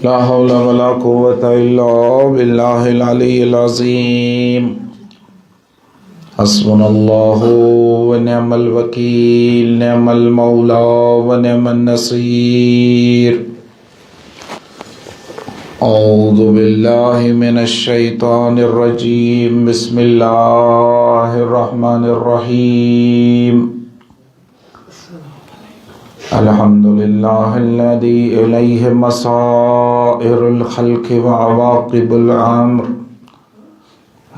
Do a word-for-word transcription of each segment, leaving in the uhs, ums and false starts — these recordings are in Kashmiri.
لا حول ولا قوة إلا بالله العلي العظيم. حسبنا الله ونعم الوكيل، نعم المولى ونعم النصير. أعوذ بالله من الشيطان الرجيم. بسم الله الرحمن الرحيم. الحمد لله الذي إليه مصائر الخلق وعواقب الأمر.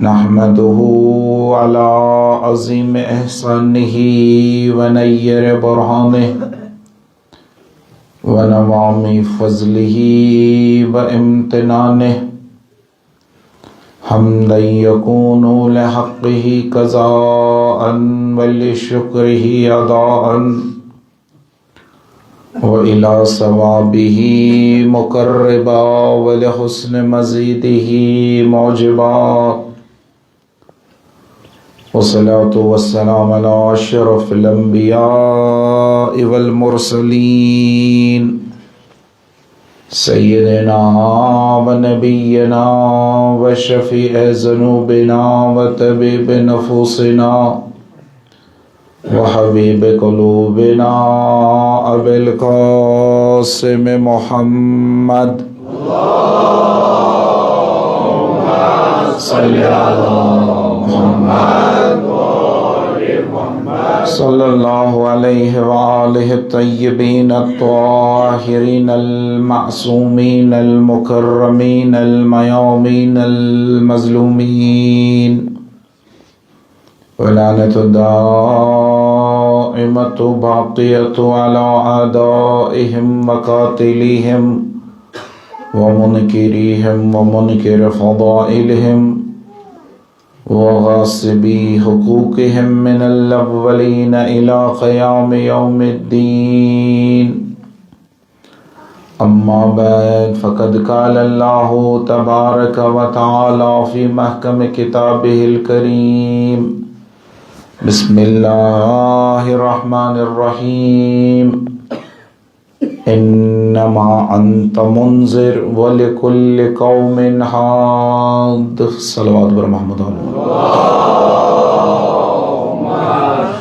نحمده على عظيم إحسانه ونير برهانه ونوام فضله وامتنانه، حمدا يكون لحقه قضاء ولشكره أداء، وإلى ثوابه مقربا ولحسن مزيده موجبا. والصلاة والسلام على أشرف الأنبياء والمرسلين، سيدنا ونبينا وشفيع ذنوبنا وطبيب نفوسنا وحبيب قلوبنا أبي القاسم محمد. اللهم صل على محمد وآل محمد. صلى الله عليه وآله الطيبين الطاهرين المعصومين المكرمين الميامين المظلومين. ولعنة دائمة باقية على أعدائهم وقاتليهم ومنكريهم ومنكر فضائلهم وغاصبي حقوقهم من الأولين إلى قيام يوم الدين. أما بعد، فقد قال الله تبارك وتعالى في محكم كتابه الكريم: بسم الله الرحمن الرحيم. إنما أنت منذر ولكل قوم هاد. صلوات بر محمد علیہ. اللهم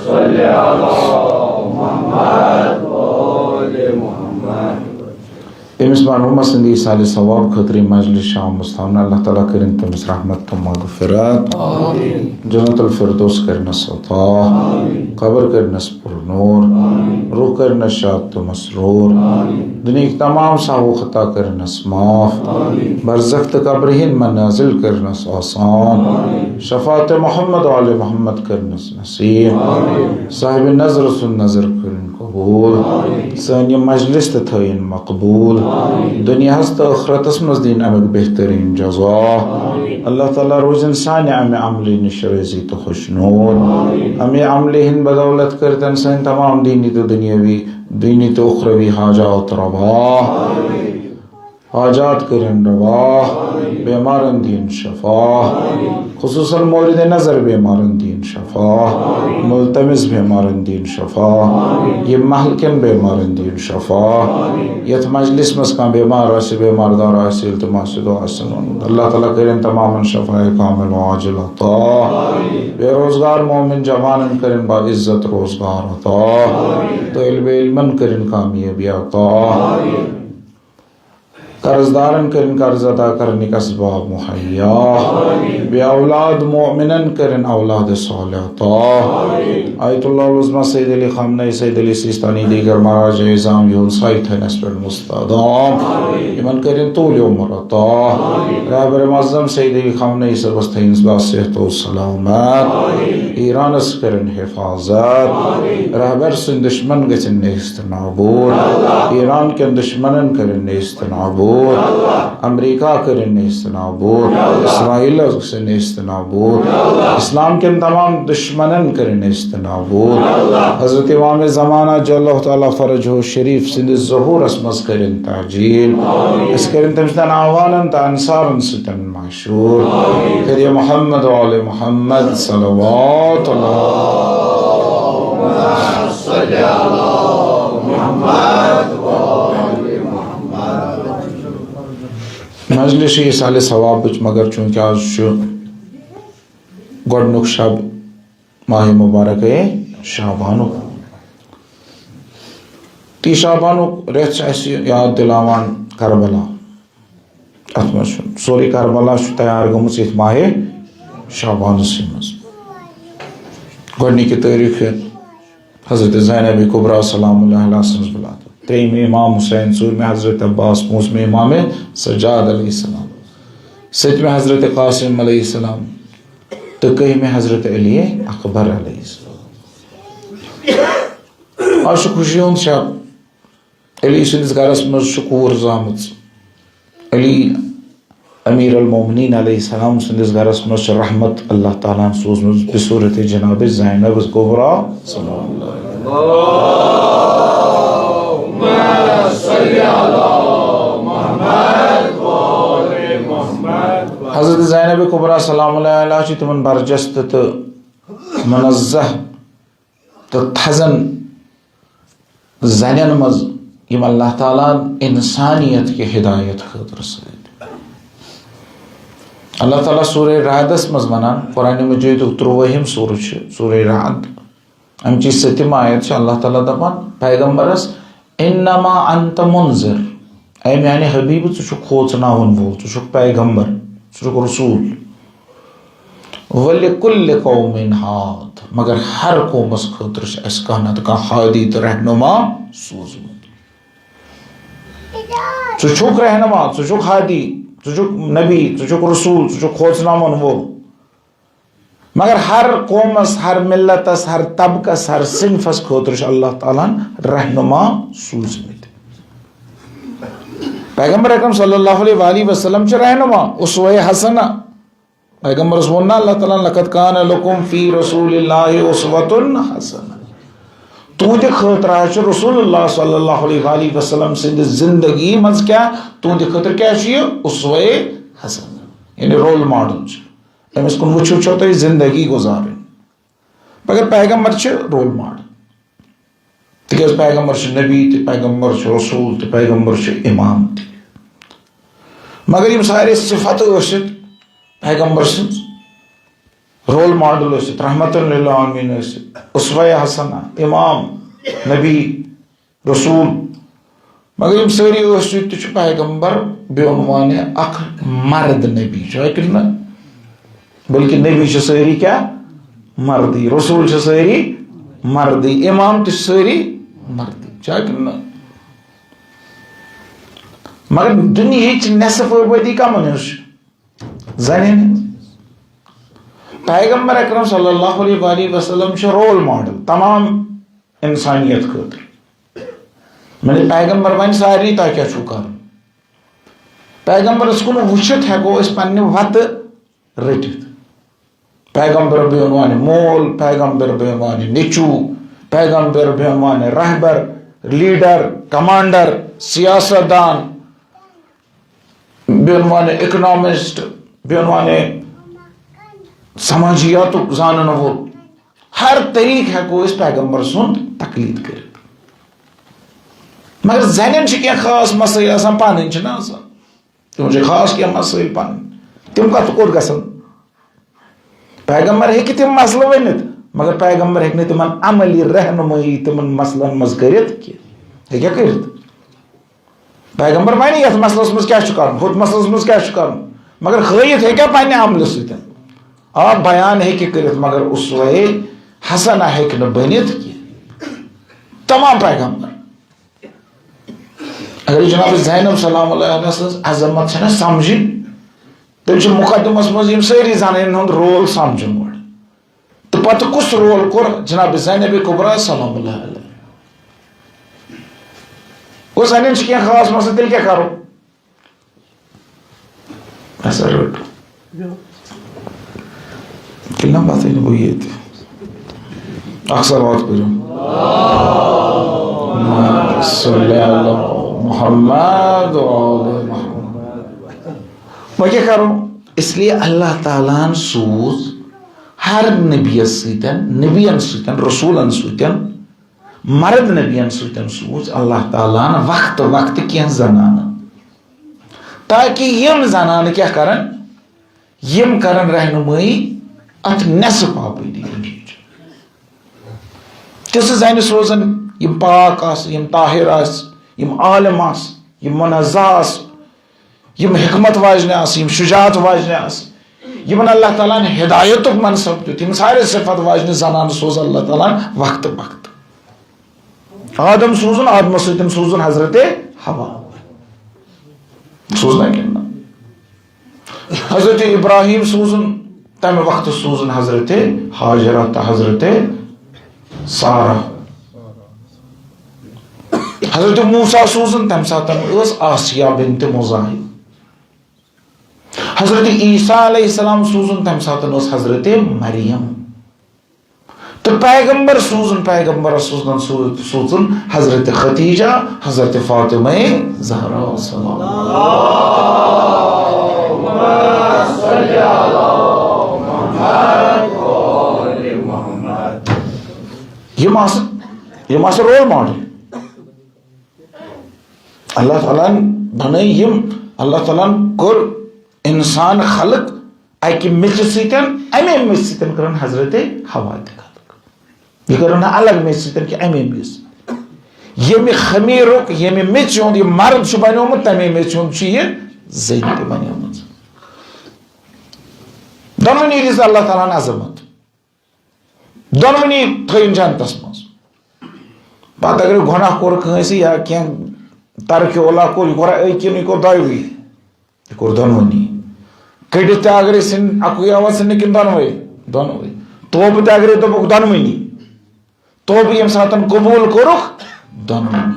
صل على محمد وآل محمد. أمس مرحومس سندِ ایصال ثواب خٲطرٕ یہِ مجلس چھِ آمٕژ تھاونہٕ۔ اللہ تعالیٰ کٔرِن تٔمِس رحمت تہٕ مغفرت۔ آمین۔ جنت الفردوس کٔرِنس عطا۔ آمین۔ قبر کٔرِنس پر نور۔ آمین۔ روح کٔرِنس شاد تہٕ مسرور۔ آمین۔ دُنیاہٕکۍ تمام سہو خطا کٔرِنس معاف۔ آمین۔ برزخ تہٕ قبرِ ہٕنٛدۍ منازل کٔرِنس آسان۔ آمین۔ شفاعت محمد و آل محمد کٔرِنس نصیب۔ آمین۔ صاحب نظر سُنٛد نظر کٔرِن قبول۔ آمین۔ سٲنۍ یہِ مجلس تہِ تھٲیِن مقبول۔ آمین۔ دُنیاہس تہٕ ٲخرتس منٛز دِن اَمیُک بہتریٖن جزا۔ آمین۔ اللہ تعالیٰ روٗزِن سانہِ اَمہِ عملہِ نِش رٲضی تہٕ خۄش نوٗر۔ آمین۔ اَمہِ عملہِ ہِنٛدِ بدولت کٔرتن سٲنۍ تمام دینی تہٕ دُنیاوی، دینی تہٕ اُخروی حاجات روا۔ آمین۔ حاجات کٔرِن روا، بیمارن دِن شفا، خصوصاً مورد نظر بیمارن دِن شفا، ملتمس بیمارن دِن شفا، یہِ محلہٕ کٮ۪ن بیمارن دِن شفا، یتھ مجلس منٛز کانٛہہ بیمار آسہِ، بیمار دار آسہِ، التماس دعا آسہِ ووٚنمُت، اللہ تعالیٰ کٔرِن تمامن شفاء کاملہ عاجلہ عطا، بے روزگار مومن جوانن کٔرِن باعزت روزگار عطا، طالب علمن کٔرِن کامیٲبی عطا۔ قرض دارن کٔرِن قرض ادا کرنٕکۍ اسباب مہیا۔ بے اولاد مؤمنن کٔرِن اولاد صالح عطا۔ آیت اللہ العظمیٰ سید علی خامنہ ای، سید علی سیستانی، دیگر مہاراج اعظام یِہُنٛد سایہِ تھٲینس پٮ۪ٹھ مستدام۔ یِمن کٔرِن طول عمر عطا۔ رہبر معظم سید علی خامنہ ای صٲبس تھٲیِنس باصحت و سلامت۔ ایرانس کٔرِن حفاظت۔ رہبر سٕنٛدۍ دشمن گژھن نیست نابود۔ ایران کٮ۪ن دشمنن کٔرِن نیست نابود۔ امریکہ کٔرِن نیست نابود۔ اسرائیل گژھن نیست نابود۔ اسلام کٮ۪ن تمام دشمنن کٔرِن نیست نابود۔ حضرت امام زمانہ جل اللہ تعالیٰ فرجہ شریف سٕنٛدِس ظہورس منٛز کٔرِن تعجیل۔ أسۍ کٔرِن تٔمۍ سٕنٛدٮ۪ن اعوانن تہٕ انصارن سۭتۍ مشہور۔ پھر یہ محمد و آل محمد صلوات اللہ۔ مجلس چھِ یہِ سالِ ثوابٕچ، مگر چوٗنٛکہِ آز چھُ گۄڈٕنیُک شب ماہِ مبارکہ شعبانُک، تہٕ یہِ شعبانُک رٮ۪تھ چھُ اَسہِ یاد دِلاوان کربلا۔ اَتھ منٛز چھُ سورُے کربلا چھُ تیار گٔمٕژ ییٚتھۍ ماہِ شعبانَسٕے منٛز۔ گۄڈٕنِکہِ تٲریٖخ حضرت زینب کبریٰ سلام اللہ علیہا سٕنٛز ولادت۔ ترٛیٚیِمہِ امام حسین، ژوٗرمہِ حضرت عباس، پٲنٛژمہِ امام سجاد علیہ السلام، سٔتمہِ حضرت قاسم علیہ السلام تہٕ کٔہمہِ حضرت علی اکبر علیہ السلام۔ آز چھُ خوشی ہُنٛد شب۔ علی سٕنٛدِس گرس منٛز چھِ کوٗر زامٕژ۔ علی امیر المومنین علیہ السلام سٕنٛدِس گرس منٛز چھِ رحمت اللہ تعالیٰ ہن سوٗزمٕژ بصورت جناب زینب کبریٰ۔ حضرت زینب کبریٰ سلام اللہ علیہا چھِ تِمن برجستہٕ تہٕ منزہ تہٕ تھزن زنٮ۪ن منٛز یِم اللہ تعالیٰ ہن انسانیت کہِ ہدایت خٲطرٕ سۭتۍ۔ اللہ تعالیٰ سورہ رعدس منٛز ونان، قرآن مجیدُک تُرٛوٲہِم سورہ چھُ سورہ رعد، امچی سٔتِم آیت چھِ اللہ تعالیٰ دپان پیغمبرس، "انما انت منذر"، اے میانہِ حبیب، ژٕ چھُکھ کھوژناون وول، ژٕ چھُکھ پیغمبر، ژٕ چھُکھ رسول۔ "ولکل قوم ہاد"، مگر ہر قومس خٲطرٕ چھُ اَسہِ کانٛہہ نتہٕ کانٛہہ ہادی تہٕ رہنما سوٗزمُت۔ ژٕ چھُکھ رہنما، ژٕ چھُکھ ہادی، ژٕ چھُکھ نبی، ژٕ چھُکھ رسول، ژٕ چھُکھ کھوژناون وول۔ مگر ہر قومس، ہر ملتس، ہر طبقس، ہر صنفس خٲطرٕ چھُ اللہ تعالیٰ ہن رہنما سوٗزمٕتۍ۔ پیغمبر اکرم صلی اللہ علیہ وآلہ وسلم چھُ رہنما، اسوہ حسنہ۔ پیغمبرس ووٚن نا اللہ تعالیٰ ہن، "لقد کان لکم فی رسول اللہ اسوۃ حسنہ"۔ تُہنٛدِ خٲطرٕ حظ چھُ رسول اللہ صلی اللہ علیہ وآلہ وسلم سٕنٛدِ زندگی منٛز کیٛاہ، تُہنٛدِ خٲطرٕ کیٛاہ چھُ یہِ؟ اسوہ حسنہ، یعنی رول ماڈل چھُ۔ أمِس کُن وٕچھِو چھو تۄہہِ زندگی گُزارٕنۍ۔ مگر پیغمبر چھِ رول ماڈل۔ تِکیٛازِ پیغمبر چھُ نبی تہِ، پیغمبر چھُ رسول تہِ، پیغمبر چھُ امام تہِ۔ مگر یِم سارے صفت ٲسِتھ پیغمبر سٕنٛز، رول ماڈل ٲسِتھ، رحمتن للعالمین ٲسِتھ، اسوہ حسنہ، امام، نبی، رسول، مگر یِم سٲری ٲسِتھ تہِ چھُ پیغمبر بے عنوانِ اکھ مرد نبی، چھا کِنہٕ نہ؟ بلکہِ نبی چھِ سٲری کیٛاہ؟ مردٕے۔ رسول چھِ سٲری مردٕے۔ امام تہِ چھِ سٲری مردٕے، چھا کِنہٕ نہ؟ مگر دُنیہٕچ نصف آبٲدی کمن ہٕنٛز چھِ؟ زنٮ۪ن ہٕنٛز۔ پیغمبر اکرم صلی اللہ علیہ وآلہ وسلم چھِ رول ماڈل تمام انسانیت خٲطرٕ۔ مطلب، پیغمبر ونہِ سارنٕے، تۄہہِ کیٛاہ چھُو کرُن؟ پیغمبرس کُن وٕچھِتھ ہٮ۪کو أسۍ پننہِ وتہٕ رٔٹِتھ۔ پیغمبر بے عنوانِ مول، پیغمبر بے عنوانِ نیٚچوٗ، پیغمبر بے عنوانِ رہبر، لیڈر، کمانڈر، سیاست دان، بے عنوانِ اکنامسٹ، بے عنوانِ سماجیاتُک زانن وول۔ ہر طریقہٕ ہٮ۪کو أسۍ پیغمبر سُنٛد تقلید کٔرِتھ۔ مگر زنٮ۪ن چھِ کینٛہہ خاص مسٲیل آسان، پانہٕ چھِنہ آسان۔ تِمن چھِ خاص کینٛہہ مسٲیل پنٕنۍ۔ تِم کتھ کوٚت گژھن؟ پیغمبر ہیٚکہِ تِم مسلہٕ ؤنِتھ، مگر پیغمبر ہیٚکہِ نہٕ تِمن عملی رہنمٲیی تِمن مسلن منٛز کٔرِتھ کینٛہہ۔ ہیٚکیٛاہ کٔرِتھ؟ پیغمبر ونہِ یتھ مسلس منٛز کیٛاہ چھُ کرُن، ہُتھ مسلس منٛز کیٛاہ چھُ کرُن، مگر ہٲیِتھ ہیٚکیٛاہ پننہِ عملہٕ سۭتۍ؟ آ، بیان ہیٚکہِ کٔرِتھ، مگر اسوہ حسنہ ہیٚکہِ نہٕ بٔنِتھ کینٛہہ۔ تمام پیغمبر۔ اگر جناب زینب سلام اللہ علیہا سٕنٛز عظمت چھنہ سمجھِنۍ، تیٚلہِ چھُ مقدمس منٛز یِم سٲری زنانن ہُنٛد رول سمجھُن گۄڈٕ۔ تہٕ پتہٕ کُس رول کوٚر جناب زینب کبریٰ سلام اللہ علیہا؟ گوٚو زنٮ۪ن چھِ کینٛہہ خاص مسلہٕ، تیٚلہِ کیٛاہ کرو؟ ہسا رٔٹ۔ کِنہٕ نہ، پتہٕ یِنہٕ بہٕ ییٚتہِ۔ اکھ صلوات پٔرِو۔ صلی علی محمد و آل محمد۔ وۄنۍ کیٛاہ کرو؟ اس لیے اللہ تعالیٰ ہن سوٗز ہر نبیَس سۭتۍ، نبین سۭتۍ، رسولن سۭتۍ، مرد نبین سۭتۍ سوٗز اللہ تعالیٰ ہن وقتہٕ وقتہٕ کینٛہہ زنانہٕ، تاکہ یِم زنانہٕ کیٛاہ کرن؟ یِم کرن رہنمٲیی اتھ نصف آبٲدی ہٕنٛدِچ۔ تِژھٕ زنہِ سوزن، یِم پاک آسہٕ، یِم طاہر آسہٕ، یِم عالم آسہٕ، یِم منزہ آسہٕ، یِم حکمت واجنہِ آسہٕ، یِم شجاعت واجنہِ آسہٕ، یِمن اللہ تعالیٰ ہن ہدایتُک منصب دیُت، یِم سارے صفت واجنہِ زنانہٕ سوزن اللہ تعالیٰ ہن وقتہٕ وقتہٕ۔ آدم سوزُن، آدمس سۭتۍ سوزُن حضرت حوا۔ سوزنا کِنہٕ نہ؟ حضرت ابراہیم سوزُن، تمہِ وقتہٕ سوزُن حضرت ہاجرہ تہٕ حضرت سارہ۔ حضرت موسیٰ سوزُن، تمہِ ساتہٕ ٲس آسیہ بنت مزاحم۔ حضرت عیسیٰ علیہ السلام سوزُن، تمہِ ساتہٕ ٲس حضرت مریم۔ تہٕ پیغمبر سوزُن، پیغمبر سوزُن، سو-، سوزُن حضرت خدیجہ، حضرت فاطمہ زہرا، سلام۔ یِم آسہٕ، یِم آسہٕ رول ماڈل۔ اللہ تعالیٰ ہن بنٲے یِم، اللہ تعالیٰ ہن کوٚر انسان خلق اکہِ میٚژِ سۭتۍ، امے میٚژِ سۭتۍ کٔرٕن حضرت حوا تہِ خلق۔ یہِ کٔرٕن نہٕ الگ میٚژِ سۭتۍ کہِ امے میٚژِ۔ ییٚمہِ خمیرُک، ییٚمہِ میٚژِ ہُنٛد یہِ مرد چھُ بنیومُت، تمے میٚژِ ہُنٛد چھُ یہِ زٔنۍ تہِ بنیمٕژ۔ دۄنوٕنی دِژ اللہ تعالیٰ ہن عظمت۔ دۄنوٕنی تھٲیِن جنتس منٛز۔ پتہٕ اگر گۄناہ کوٚر کٲنٛسہِ یا کینٛہہ ترکِ اولا کوٚر، یہِ کوٚرا أکۍ کِنہٕ یہِ کوٚر دۄیوٕے؟ یہِ کوٚر دۄنوٕنی۔ کٔڑِتھ تہِ اگرے ژھٕنہِ اکُے آواز ژھٕنہِ کِنہٕ دۄنوَے؟ دۄنوَے۔ توبہٕ تہِ اگرے دوٚپُکھ دۄنوٕنی۔ توبہٕ ییٚمہِ ساتہٕ قبوٗل کوٚرُکھ، دۄنوٕنی۔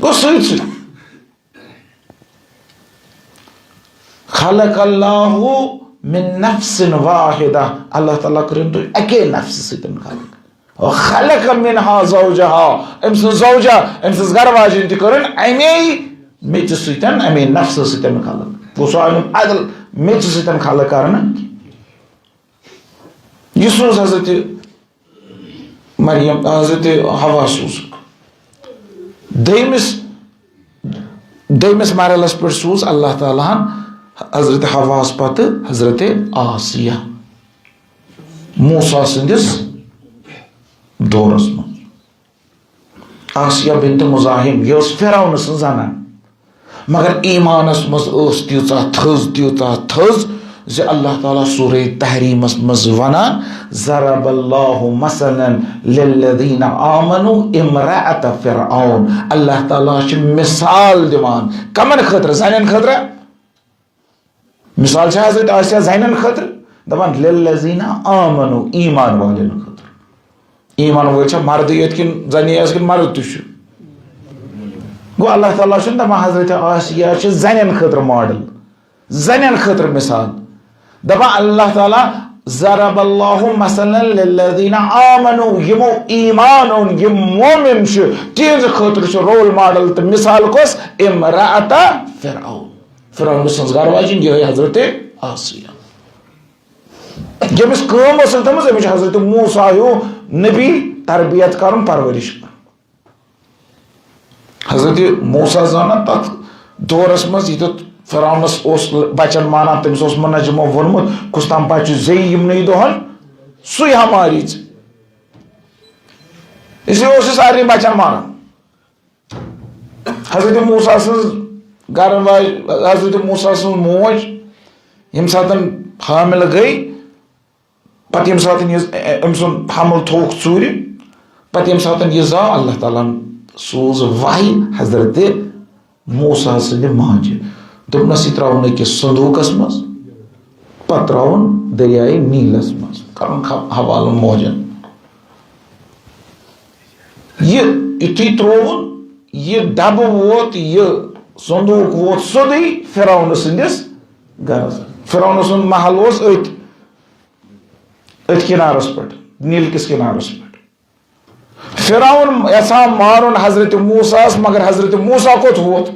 گوٚو سۭتۍ سۭتۍ۔ خلق اللہ من نفس واحدہ، اللہ تعالیٰ کٔرِن تُہۍ اَکے نفسہٕ سۭتۍ خلق۔ وخلق منها زوجها، أمۍ سٕنٛز زوجہ، أمۍ سٕنٛز گرٕ واجِنۍ تہِ کٔرٕن اَمے میٚژِ سۭتۍ، اَمے نفسہٕ سۭتۍ خلق۔ گوٚو سُہ آو عدل میٚژِ سۭتۍ خلق کرنہٕ۔ یہِ سوٗز حضرت مریم، حضرت حوا سوٗزُکھ۔ دوٚیمِس، دوٚیمِس مرحلس پٮ۪ٹھ سوٗز اللہ تعالیٰ ہن حضرت حواہس پتہٕ حضرت آسیہ موسیٰ سٕنٛدِس دورس منٛز۔ آسیہ بنت مزاحم، یہِ ٲس فرعون سٕنٛز زنان۔ مگر ایمانس منٛز ٲس تیٖژاہ تھٔز، تیٖژاہ تھٔز زِ اللہ تعالیٰ سورہ تحریمس منٛز ونان، "ضرب اللہ مثلا للذین آمنوا امرأة فرعون"۔ اللہ تعالیٰ چھُ مثال دِوان کمن خٲطرٕ؟ زنٮ۪ن خٲطرٕ۔ مثال چھِ حضرت آسیہ زنٮ۪ن خٲطرٕ، دپان، "للذین آمنوا"، ایمان والٮ۪ن خٲطرٕ۔ ایمان وٲلۍ چھا مردٕے یوت کِنہٕ زنی یٲژ کِنہٕ مرد تہِ چھُ؟ گوٚو اللہ تعالیٰ چھُنہٕ دپان حضرت آسیہ چھِ زنٮ۪ن خٲطرٕ ماڈل، زنٮ۪ن خٲطرٕ مثال۔ دپان اللہ تعالیٰ، "ضرب اللہ مثلا للذین آمنوا"، یِمو ایمان اوٚن، یِم مومن چھِ، تِہنٛزِ خٲطرٕ چھُ رول ماڈل تہٕ مثال کۄس؟ امرأة فرعون، فرعون سٕنٛز گرٕ واجِنۍ، یِہوٚے حضرت آسیہ۔ ییٚمِس کٲم ٲسٕکھ تھٲومٕژ، أمِس چھُ حضرت موسیٰ ہیوٗ نبی تربیت کرُن، پرورش کرُن۔ حضرت موسیٰ زانان تتھ دورس منٛز، ییٚتٮ۪تھ فرعونس اوس بچن ماران، تٔمِس اوس منجمو ووٚنمُت، "کُس تام بچہِ زیٚیہِ یِمنٕے دۄہن، سُے ہا ماری ژٕ۔" اس لیے اوس یہِ سارنٕے بچن ماران۔ حضرت موسیٰ سٕنٛز گرٕ واج-، حضرت موسیٰ سٕنٛز موج ییٚمہِ ساتہٕ حاملہٕ گٔے، پتہٕ ییٚمہِ ساتہٕ یہِ، أمۍ سُنٛد حمل تھووُکھ ژوٗرِ، پتہٕ ییٚمہِ ساتہٕ یہِ زاو، اللہ تعالیٰ ہن سوٗز وحی حضرت موسیٰ سٕنٛدِ ماجہِ۔ دوٚپنس، "یہِ ترٛاوُن أکِس صندوٗقس منٛز، پتہٕ ترٛاوُن دٔریاے نیٖلس منٛز، کرُن خ-، حوالہٕ موجن۔" یہِ یُتھُے ترٛووُن، یہِ ڈبہٕ ووت، یہِ صندوٗق ووت سیوٚدُے فرعون سٕنٛدِس گرس۔ فرعون سُنٛد محل اوس أتھۍ، أتھۍ کِنارس پٮ۪ٹھ، نیٖل کِس کِنارس پٮ۪ٹھ۔ فرعون یژھان مارُن حضرت موسیٰ ہس، مگر حضرت موسیٰ کوٚت ووت؟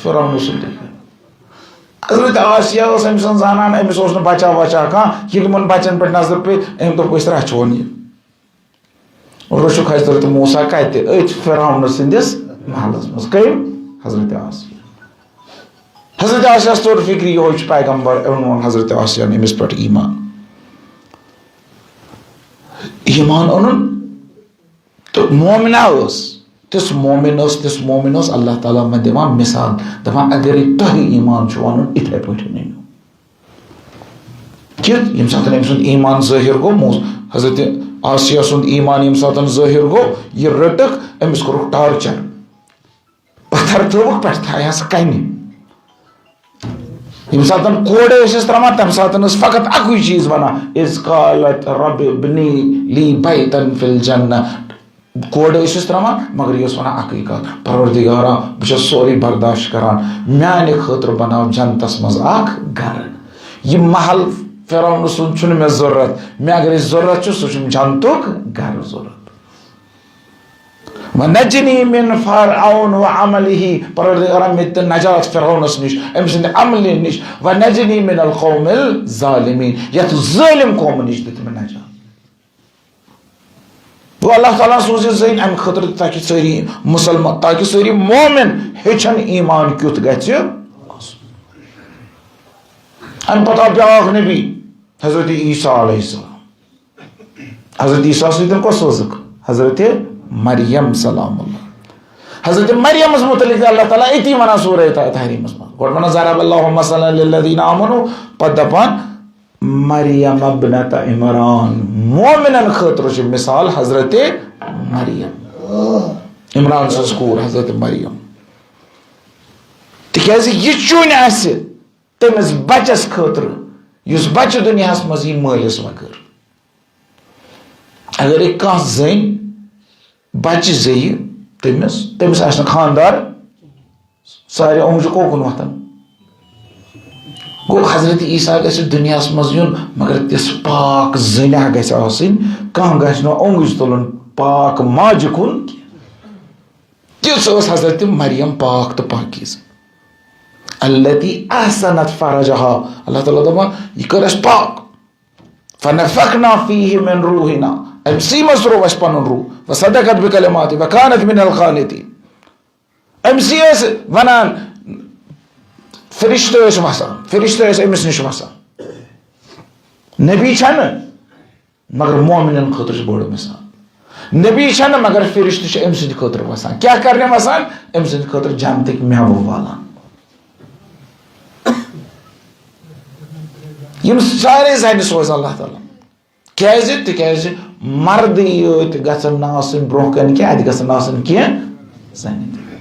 فرعون سُنٛدٕے۔ حضرت آسیہ ٲس أمۍ سٕنٛز زنان، أمِس اوس نہٕ بچا وچا کانٛہہ، ییٚلہِ یِمن بچن پٮ۪ٹھ نظر پیٚیہِ، أمۍ دوٚپ، "أسۍ رچھون یہِ۔" روٚچھُکھ حضرت موسیٰ کتہِ؟ أتھۍ فرعون سٕنٛدِس محلس منٛز۔ کٔمۍ؟ حضرت آسیہ۔ حضرت آسیہس توٚر فکرِ، یِہوٚے چھُ پیغمبر، أمۍ اوٚن حضرت آسیہن أمِس پٮ۪ٹھ ایمان۔ ایمان اوٚنُن، تہٕ مومنہ ٲس، تِژھ مومن ٲس، تِژھ مومن ٲس، اللہ تعالیٰ ہن دِوان مثال، دپان، اگرے تۄہہِ ایمان چھُ اَنُن، اِتھے پٲٹھۍ أنِو۔ کیُتھ؟ ییٚمہِ ساتہٕ أمۍ سُنٛد ایمان ظٲہِر گوٚو، موس-، حضرت آسیہ سُنٛد ایمان ییٚمہِ ساتہٕ ظٲہِر گوٚو، یہِ رٔٹٕکھ، أمِس کوٚرُکھ ٹارچر۔ پتھر ترٛٲوٕکھ پٮ۪ٹھٕ، تھایہَس کنہِ۔ ییٚمہِ ساتہٕ کورِ ٲسِس ترٛاوان، تَمہِ ساتہٕ ٲس فقط اَکُے چیٖز وَنان، "اذ قالت رب ابن لی بیتا فی الجنہ۔" کورِ ٲسِس ترٛاوان، مگر یہِ ٲس وَنان اَکٕے کَتھ، "پروردگارا، بہٕ چھَس سورُے برداشت کران، میٛانہِ خٲطرٕ بناو جنتَس منٛز اَکھ گَرٕ۔ یہِ محل فرعون سُنٛد چھُنہٕ مےٚ ضروٗرت، مےٚ اگرے ضروٗرت چھُ، سُہ چھُم جنتُک گَرٕ ضروٗرت۔" "ونجنی من فرعون و عملہ"، پروردگارا، مےٚ دِ تہٕ نجات فرعونس نِش، أمۍ سٕنٛدِ عملہِ نِش، "ونجنی من القوم الظالمین"، یتھ ظٲلم قومہٕ نِش دِ تہٕ مےٚ نجات۔ گوٚو، اللہ تعالیٰ سوٗز یہِ زٔنۍ امہِ خٲطرٕ، تاکہِ سٲری مسلمان، تاکہِ سٲری مومن ہیٚچھن ایمان کیُتھ گژھِ آسُن۔ امہِ پتہٕ آو بیٛاکھ نبی، حضرت عیسیٰ علیہ السلام۔ حضرت عیسیٰ سۭتۍ کۄس سوزُکھ؟ حضرت مریم سلام اللہ۔ حضرت مریمس متعلق تہِ اللہ تعالیٰ أتی ونان سورہ تحریمس منٛز۔ گۄڈٕ ونان، "ضرب اللہ مثلا للذین آمنوا"، پتہٕ دپان، "مریم ابنت عمران"۔ مومنن خٲطرٕ چھِ مثال حضرت مریم، عمران سٕنٛز کوٗر حضرت مریم۔ تِکیازِ یہِ چُنۍ اسہِ تٔمِس بچس خٲطرٕ، یُس بچہِ دُنیاہس منٛز یی مٲلِس وغٲر۔ اگرے کانٛہہ زٔنۍ بچہِ زیٚیہِ تٔمِس، تٔمِس آسہِ نہٕ خانٛدار، سارے اوٚنٛگجہِ کوکُن وۄتھان۔ گوٚو، حضرت عیسیٰ گژھِ دُنیاہس منٛز یُن، مگر تِژھ پاک زٔنۍ گژھِ آسٕنۍ، کانٛہہ گژھِ نہٕ اوٚنٛگُج تُلُن پاک ماجہِ کُن کینٛہہ۔ تِژھ ٲس حضرت مریم پاک تہٕ پاکیٖزٕ۔ التی احسنت فرجها، اللہ تعالیٰ دپان، یہِ کٔر اَسہِ پاک۔ فنفخنا فیہ من روحنا، أمۍ سی منٛز ترٛوو اَسہِ پنُن روح۔ وصدقت بکلماتی وکانت من القانتین۔ أمۍ سی ٲسۍ ونان، فرشتہٕ ٲسۍ وسان، فرشتہٕ ٲسۍ أمِس نِش وسان۔ نبی چھنہٕ، مگر مومنن خٲطرٕ چھِ بٔڑ مثال۔ نبی چھنہٕ، مگر فرشتہٕ چھِ أمۍ سٕنٛدِ خٲطرٕ وسان۔ کیٛاہ کرنہِ وسان؟ أمۍ سٕنٛدِ خٲطرٕ جنتٕکۍ مٮ۪وٕ والان۔ یِم سارے زنہِ سوزِ اللہ تعالیٰ۔ کیٛازِ؟ تِکیٛازِ مردٕے یٲتۍ گژھن نہٕ آسٕنۍ برٛونٛہہ کنہِ کینٛہہ، اتہِ گژھن نہٕ آسٕنۍ کینٛہہ زنہِ تہِ۔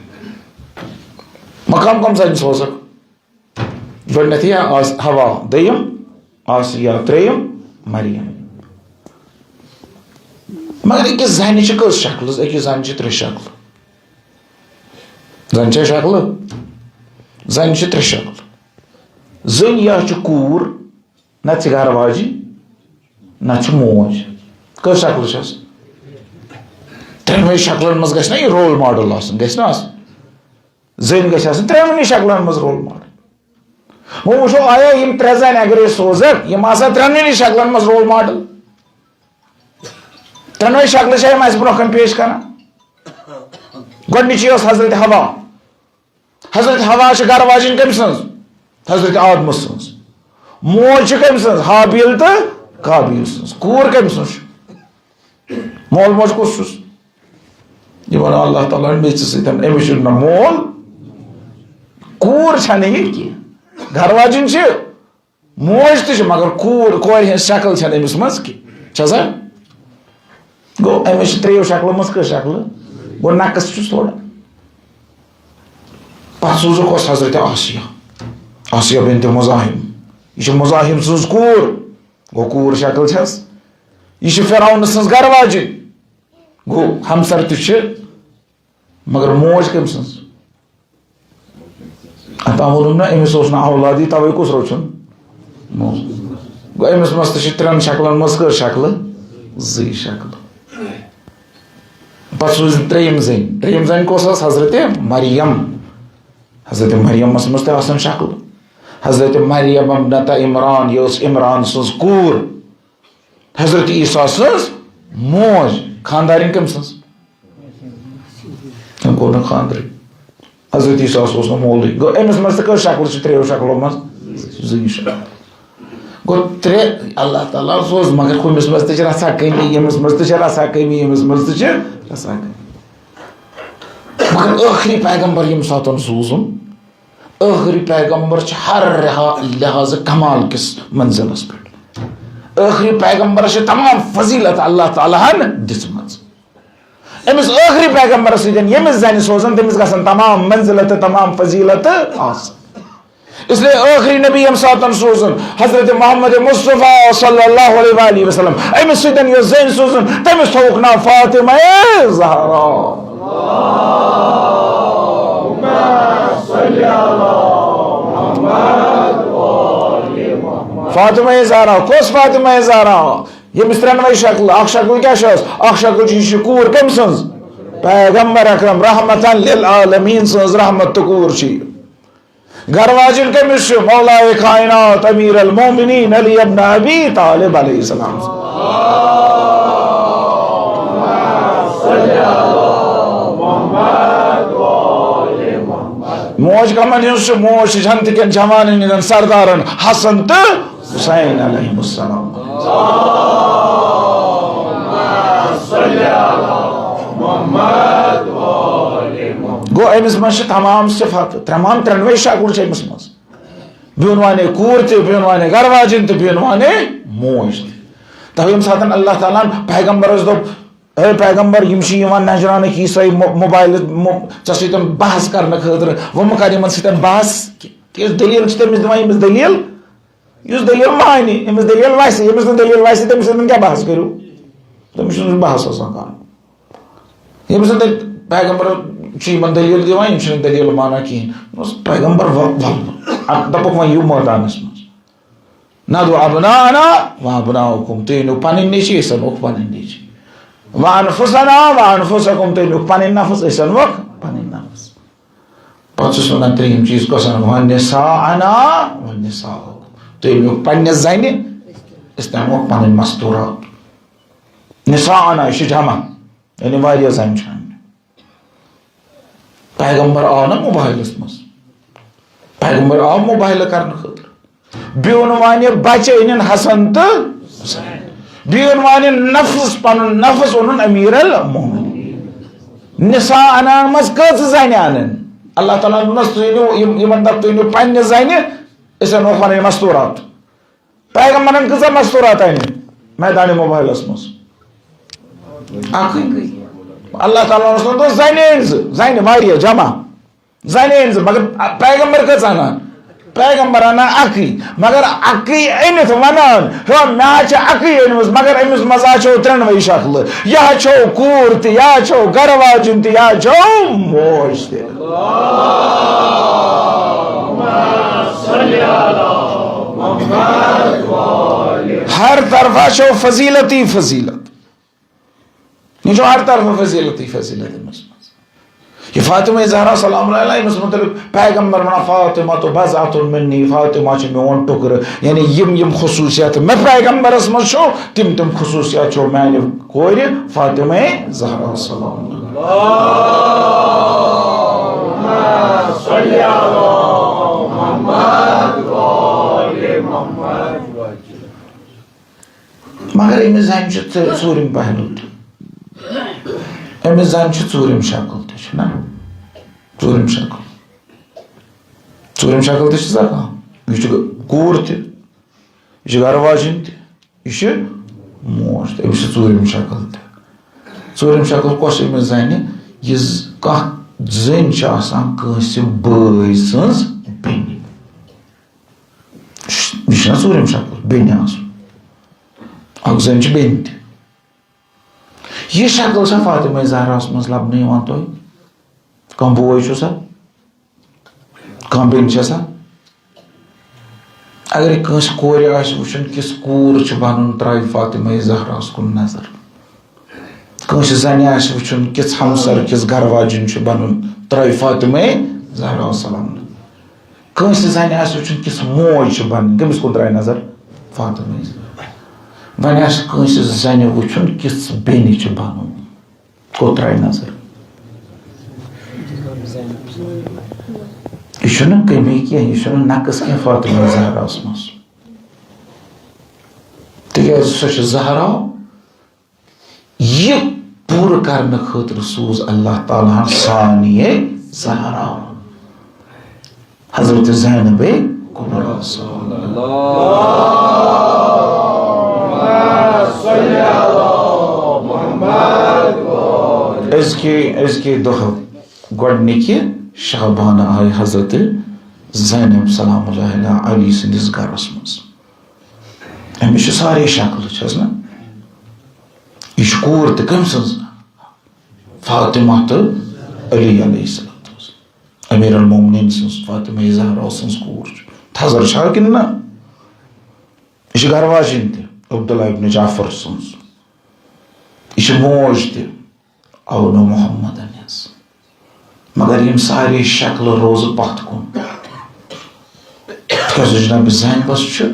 مقام کم زنہِ سوزکھ؟ گۄڈٕنیتھٕے آس-، حوا، دوٚیِم آسیہ، ترٛیٚیِم مریم۔ مگر أکِس زنہِ چھِ کٔژ شکلہٕ؟ أکِس زنہِ چھِ ترٛےٚ شکلہٕ۔ زنہِ چھےٚ شکلہٕ؟ زنہِ چھِ ترٛےٚ شکلہٕ۔ زٔنۍ یا چھِ کوٗر، نتہٕ چھِ گرٕ واجِنۍ، نتہٕ چھِ موج۔ کٔژ شکلہٕ چھَس؟ ترٛٮ۪نوَے شکلن منٛز گژھِ نا یہِ role model آسُن، گژھِ نا آسُن؟ زٔنۍ گژھِ آسٕنۍ ترٛٮ۪نوٕنی شکلن منٛز role model۔ وۄنۍ وٕچھو، آیا یِم ترٛےٚ زنہِ اگرے سوزکھ، یِم آسن ترٛٮ۪نوٕنی شکلن منٛز role model؟ ترٛٮ۪نوَے شکلہٕ چھا یِم اَسہِ برٛونٛہہ کَنہِ پیش کران؟ گۄڈٕنِچی ٲس حضرت حوا۔ حضرت حوا چھِ گرٕ واجِنۍ کٔمۍ سٕنٛز؟ حضرت آدمہٕ سٕنٛز۔ موج چھِ کٔمۍ سٕنٛز؟ ہابیل تہٕ قابیل سٕنٛز۔ کوٗر کٔمۍ سٕنٛز چھِ؟ مول موج کُس چھُس؟ یہِ وَنان اللہ تعالیٰ ہن میٚژِ سۭتۍ، أمِس چھُنہٕ نہ مول، کوٗر چھَنہٕ یہِ کینٛہہ۔ گرٕ واجِنۍ چھِ، موج تہِ چھِ، مگر کوٗر، کورِ ہٕنٛز شکل چھَنہٕ أمِس منٛز کینٛہہ۔ چھےٚ سا؟ گوٚو، أمِس چھِ ترٛیٚیو شکلو منٛز کٔژ شکلہٕ؟ گوٚو، نقص چھُس تھوڑا۔ پتہٕ سوٗزُکھ اوس حضرت آسیہ، آسیہ بنت مزاحم۔ یہِ چھِ مزاحم سٕنٛز کوٗر۔ گوٚو، کوٗر شکل چھَس۔ یہِ چھِ فرعون سٕنٛز گرٕ واجِنۍ۔ گوٚو، ہمسر تہِ چھِ، مگر موج کٔمۍ سٕنٛز؟ اَتھ آو ووٚنُن نہ، أمِس اوس نہٕ اولادٕے، تَوَے کُس روٚچھُن؟ موج۔ گوٚو، أمِس منٛز تہِ چھِ ترٛٮ۪ن شکلَن منٛز کٔژ شکلہٕ؟ زٕے شکلہٕ۔ پَتہٕ سوٗز ترٛیٚیِم زٔنۍ۔ ترٛیٚیِم زٔنۍ کۄس ٲس؟ حضرت مریم۔ حضرت مریمس منٛز تہِ آسان شکلہٕ۔ حضرت مریم ابنت عمران، یہِ ٲس عمران سٕنٛز کوٗر، حضرت عیسیٰ سٕنٛز موج، خانٛدارِنۍ کٔمۍ سٕنٛز؟ تٔمۍ کوٚر نہٕ خانٛدرٕے۔ حضرت عیسیٰ اوس نہٕ مولٕے۔ گوٚو، أمِس منٛز تہِ کٔژ شکلہٕ چھِ؟ ترٛیٚیو شکلو منٛز زٕے شکل۔ گوٚو، ترٛےٚ، اللہ تعالیٰ سوز، مگر ہُمِس منٛز تہِ چھِ رژھا کٔمی، ییٚمِس منٛز تہِ چھِ رژھا کٔمی، ییٚمِس منٛز تہِ چھِ رژھا کٔمی۔ مگر ٲخری پیغمبر ییٚمہِ ساتہٕ سوٗزُن، ٲخری پیغمبر چھِ ہر رہا-، لحاظہٕ کمال کِس منزلس پٮ۪ٹھ۔ ٲخری پیغمبرس چھِ تمام فضیلت اللہ تعالیٰ ہن دِژمٕژ۔ أمِس ٲخری پیغمبرس سۭتۍ ییٚمِس زنہِ سوزن، تٔمِس گژھن تمام منزلت تہٕ تمام فضیلت آسٕنۍ۔ اس لیے ٲخری نبی ییٚمہِ ساتہٕ سوزن حضرت محمد مصطفیٰ صلی اللہ علیہ وآلہ وسلم، أمِس سۭتۍ یۄس زٔنۍ سوزن، تٔمِس تھووُکھ ناو فاطمہ زہرا۔ فاطمہ زہرا، کۄس فاطمہ زہرا؟ ییٚمِس ترٛٮ۪نوَے شکلہٕ، اکھ شکل کیٛاہ چھِ ٲس؟ اکھ شکل چھِ، یہِ چھِ کوٗر کٔمۍ سٕنٛز؟ پیغمبر اکرم رحمتاً للعالمین سٕنٛز رحمت تہٕ کوٗر چھِ یہِ۔ گرٕ واجِنۍ کٔمِس چھِ؟ مولائے کائنات امیر المومنین علی ابن ابی طالب علیہ السلام۔ موج کمن ہٕنٛز چھِ؟ موج چھِ جنت کٮ۪ن جوانن ہٕنٛدٮ۪ن سردارن حسن تہٕ حسین علیہ السلام۔ گوٚو، أمِس منٛز چھِ تمام صفات، تمام ترٛٮ۪نوَے شکل چھِ أمِس منٛز۔ بیوٚن وانہِ کوٗر تہِ، بیوٚن وانہِ گرٕ واجِنۍ تہِ، بیوٚن وانہِ موج تہِ۔ تَوَے ییٚمہِ ساتہٕ اللہ تعالیٰ ہن پیغمبرس دوٚپ، "اے پیغمبر، یِم چھِ یِوان نجرانٕکۍ عیسٲے مو-، موبایلہٕ مو-، ژےٚ سۭتۍ بحث کرنہٕ خٲطرٕ، وۄنۍ مہٕ کر یِمن سۭتۍ بحث کینٛہہ۔" تِکیٛازِ دٔلیٖل چھِ تٔمِس دِوان، ییٚمِس دٔلیٖل، یُس دٔلیٖل مانہِ، ییٚمِس دٔلیٖل وَسہِ، ییٚمِس نہٕ دٔلیٖل وَسہِ، تٔمِس سۭتۍ کیٛاہ بحث کٔرِو؟ تٔمِس چھُنہٕ بحث آسان کَرُن۔ ییٚمہِ ساتہٕ پیغمبر چھُ یِمن دٔلیٖل دِوان، یِم چھِنہٕ دٔلیٖل مانان کِہیٖنۍ۔ دوٚپمَس، "پیغمبر، وَ-، وَلہٕ، اَدٕ دَپُکھ وۄنۍ یِیِو مٲدانَس منٛز۔ ندعو ابناءنا و ابناءکم، تُہۍ أنِو پَنٕنۍ نیٚچی، أسۍ اَنوکھ پَنٕنۍ نیٚچی۔ و انفسنا و انفسکم، تُہۍ أنِو پَنٕنۍ نفس، أسۍ اَنوکھ پَنٕنۍ نفس۔" پَتہٕ چھُس وَنان ترٛیٚیِم چیٖز کۄس اَنو؟ و نساءنا و نساءکم، تُہۍ أنِو پَنٕنہِ زَنہِ، أسۍ تہِ اَنوکھ پَنٕنۍ مستوٗرات۔ نساءنا، یہِ چھُ جمع۔ یعنی واریاہ زَنہِ چھِ اَننہِ۔ پیغمبر آو نہ موبایلَس منٛز۔ پیغمبر آو موبایلہٕ کرنہٕ خٲطرٕ۔ بیوٚن وانہِ بچہٕ أنِن حسن تہٕ حسین۔ بیوٚن وانہِ نفس، پنُن نفس اوٚنُن امیر المومنین۔ نساء انان منٛز کٔژ زنہِ انن؟ اللہ تعالیٰ ہن دوٚپنس، "تُہۍ أنِو یِم، یِمن دپ، تُہۍ أنِو پننہِ زنہِ، أسۍ انو پنٕنۍ مستورات۔" پیغمبرن کۭژاہ مستورات انہِ میدان موبایلس منٛز؟ اکھٕے۔ اللہ تعالیٰ ہن اوس ووٚنمُت، زنہِ أنۍ زٕ، زنہِ واریاہ جمع، زنہِ أنۍ زٕ، مگر پیغمبر کٔژ انان؟ پیغمبر انان اکٕے، مگر اکٕے أنِتھ ونان، ہیو، مےٚ حظ چھِ اکٕے أنمٕژ، مگر أمِس منٛز حظ چھو ترٛٮ۪نوَے شکلہٕ، یہِ حظ چھو کوٗر تہِ، یہِ حظ چھو گرٕ واجِنۍ تہِ، یہِ حظ چھو موج تہِ۔ ہر طرفہ چھو فضیلتی فضیلت۔ یہِ چھو ہر طرفہ فضیلتی فضیلت أمِس منٛز۔ یہِ فاطمہ زہرا سلام اللہ علیہا، أمِس متعلق پیغمبر ونان، "فاطمہ تو بضعۃ منی"، فاطمہ چھِ میون ٹُکرٕ۔ یعنی یِم یِم خصوٗصیات مےٚ پیغمبرس منٛز چھو، تِم تِم خصوٗصیات چھو میانہِ کورِ فاطمہ زہرا سلام اللہ۔ مگر أمِس زَنہِ چھِ ژٕ-، ژوٗرِم پہلو تہِ۔ أمِس زَنہِ چھِ ژوٗرِم شکل تہِ، چھِ نہ؟ ژوٗرِم شکل۔ ژوٗرِم شکل تہِ چھِ زَنہِ۔ یہِ چھِ کوٗر تہِ، یہِ چھِ گرٕ واجِنۍ تہِ، یہِ چھِ موج تہِ۔ أمِس چھِ ژوٗرِم شکل تہِ۔ ژوٗرِم شکل کۄس چھِ أمِس زَنہِ؟ یہِ ز-، کانٛہہ زٔنۍ چھِ آسان کٲنٛسہِ بٲے سٕنٛز بیٚنہِ۔ یہِ چھِنہ ژوٗرِم شکل، بیٚنہِ آسُن۔ اکھ زٔنۍ چھِ بیٚنہِ تہِ۔ یہِ شکل چھا فاطمہ زہراہَس منٛز لبنہٕ یِوان تۄہہِ؟ کانٛہہ بوے چھُ سا؟ کانٛہہ بیٚنہِ چھےٚ سا؟ اگر کٲنٛسہِ کورِ آسہِ وٕچھُن، کِژھ کوٗر چھِ بنُن، ترٛاوِ فاطمہ زہراہَس کُن نظر۔ کٲنٛسہِ زنہِ آسہِ وٕچھُن، کِژھ ہمسر، کِژھ گرٕ واجِنۍ چھِ بنُن، ترٛٲوۍ فاطمہ زہرا سلام۔ کٲنٛسہِ زنہِ آسہِ وٕچھُن، کِژھ موج چھِ بنٕنۍ، کٔمِس کُن ترٛایہِ نظر؟ فاطمہ۔ وۄنۍ آسہِ کٲنٛسہِ زنہِ وٕچھُن، کِژھ بیٚنہِ چھِ بنُن، کوٚت ترٛایہِ نظر؟ یہِ چھُنہٕ کٔمی کینٛہہ، یہِ چھُنہٕ نقص کینٛہہ فاطمہ زہراہَس منٛز۔ تِکیٛازِ سۄ چھِ زہرا، یہِ پوٗرٕ کرنہٕ خٲطرٕ سوٗز اللہ تعالیٰ ہن ثانیہ زہرا، حضرت زینب کبریٰ۔ أزکہِ، أزکہِ دۄہ گۄڈنِکہِ شعبانہٕ آیہِ حضرت زینب سلام اللہ علیہا علی سٕنٛدِس گرس منٛز۔ أمِس چھِ سارے شکلہٕ، چھَس نہ؟ یہِ چھِ کوٗر تہِ کٔمۍ سٕنٛز؟ فاطمہ تہٕ علی علیہ السلام۔ امیر المومنین سٕنٛز، فاطمہ زہرا سٕنٛز کوٗر چھِ۔ تھزر چھا کِنہٕ نہ؟ یہِ چھِ گرٕ واجِنۍ تہِ عبداللہ ابن جعفر سٕنٛز۔ یہِ چھِ موج تہِ۔ اونو محمد انس۔ مگر یِم سارے شکلہٕ روزٕ پتھ کُن۔ تِکیٛازِ جناب زینبس چھُ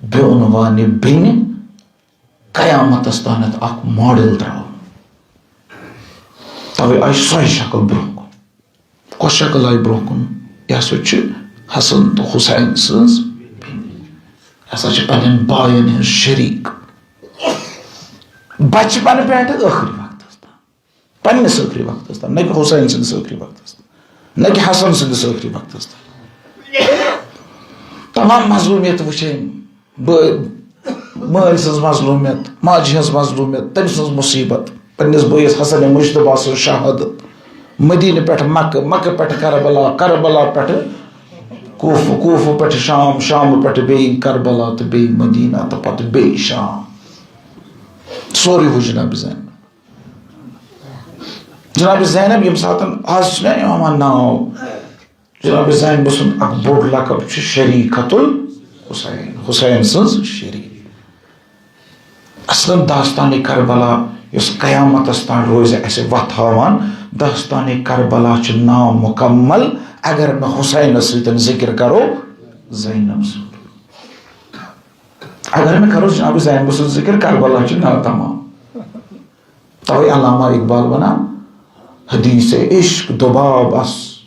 بے عنوانہِ بیٚنہِ قیامتس تامتھ اکھ ماڈل ترٛاوُن۔ توے آیہِ سۄے شکل برٛونٛہہ کُن۔ کۄس شکل آیہِ برٛونٛہہ کُن؟ یہِ ہسا چھِ حسن تہٕ حسین سٕنٛز بیٚنہِ۔ یہِ ہسا چھِ پننٮ۪ن باین ہٕنٛز شریٖک۔ بچپنہٕ پٮ۪ٹھٕ ٲخری وقتس تام۔ پننِس ٲخری وقتس تام، نہ کہِ حسین سٕنٛدِس ٲخری وقتس تام، نہ کہِ حسن سٕنٛدِس ٲخری وقتس تام۔ تمام مظلومیت وٕچھے، بٲے، مٲلۍ سٕنٛز مظلومیت، ماجہِ ہٕنٛز مظلومیت، تٔمۍ سٕنٛز مصیبت، پننِس بٲیِس حسن مجتبیٰ سٕنٛز شہادت، مدینہٕ پٮ۪ٹھ مکہٕ، مکہٕ پٮ۪ٹھ کربلا، کربلا پٮ۪ٹھ کوفہٕ، کوفہٕ پٮ۪ٹھ شام، شامہٕ پٮ۪ٹھ بیٚیہِ کربلا تہٕ بیٚیہِ مدینہ تہٕ پتہٕ بیٚیہِ شام۔ سورُے وٕچھ جناب زینب۔ جناب زینب ییٚمہِ ساتہٕ، آز چھُنہ یِوان ناو، جناب زینب سُنٛد اکھ بوٚڑ لقب چھُ شریٖکۃ الحسین، حسین سٕنٛز شریٖک۔ اصلاً داستانِ کربلا یۄس قیامتس تام روزِ اَسہِ وۄتھاوان، داستانِ کربلا چھُ نامُکمل اگر نہٕ حسینس سۭتۍ ذکر کرو زینب سُنٛد۔ اگر نہٕ کرو جناب زینب سُنٛد ذکر، کربلا چھُ ناتمام۔ توے علامہ اقبال ونان، حدیث عشق دو باب است،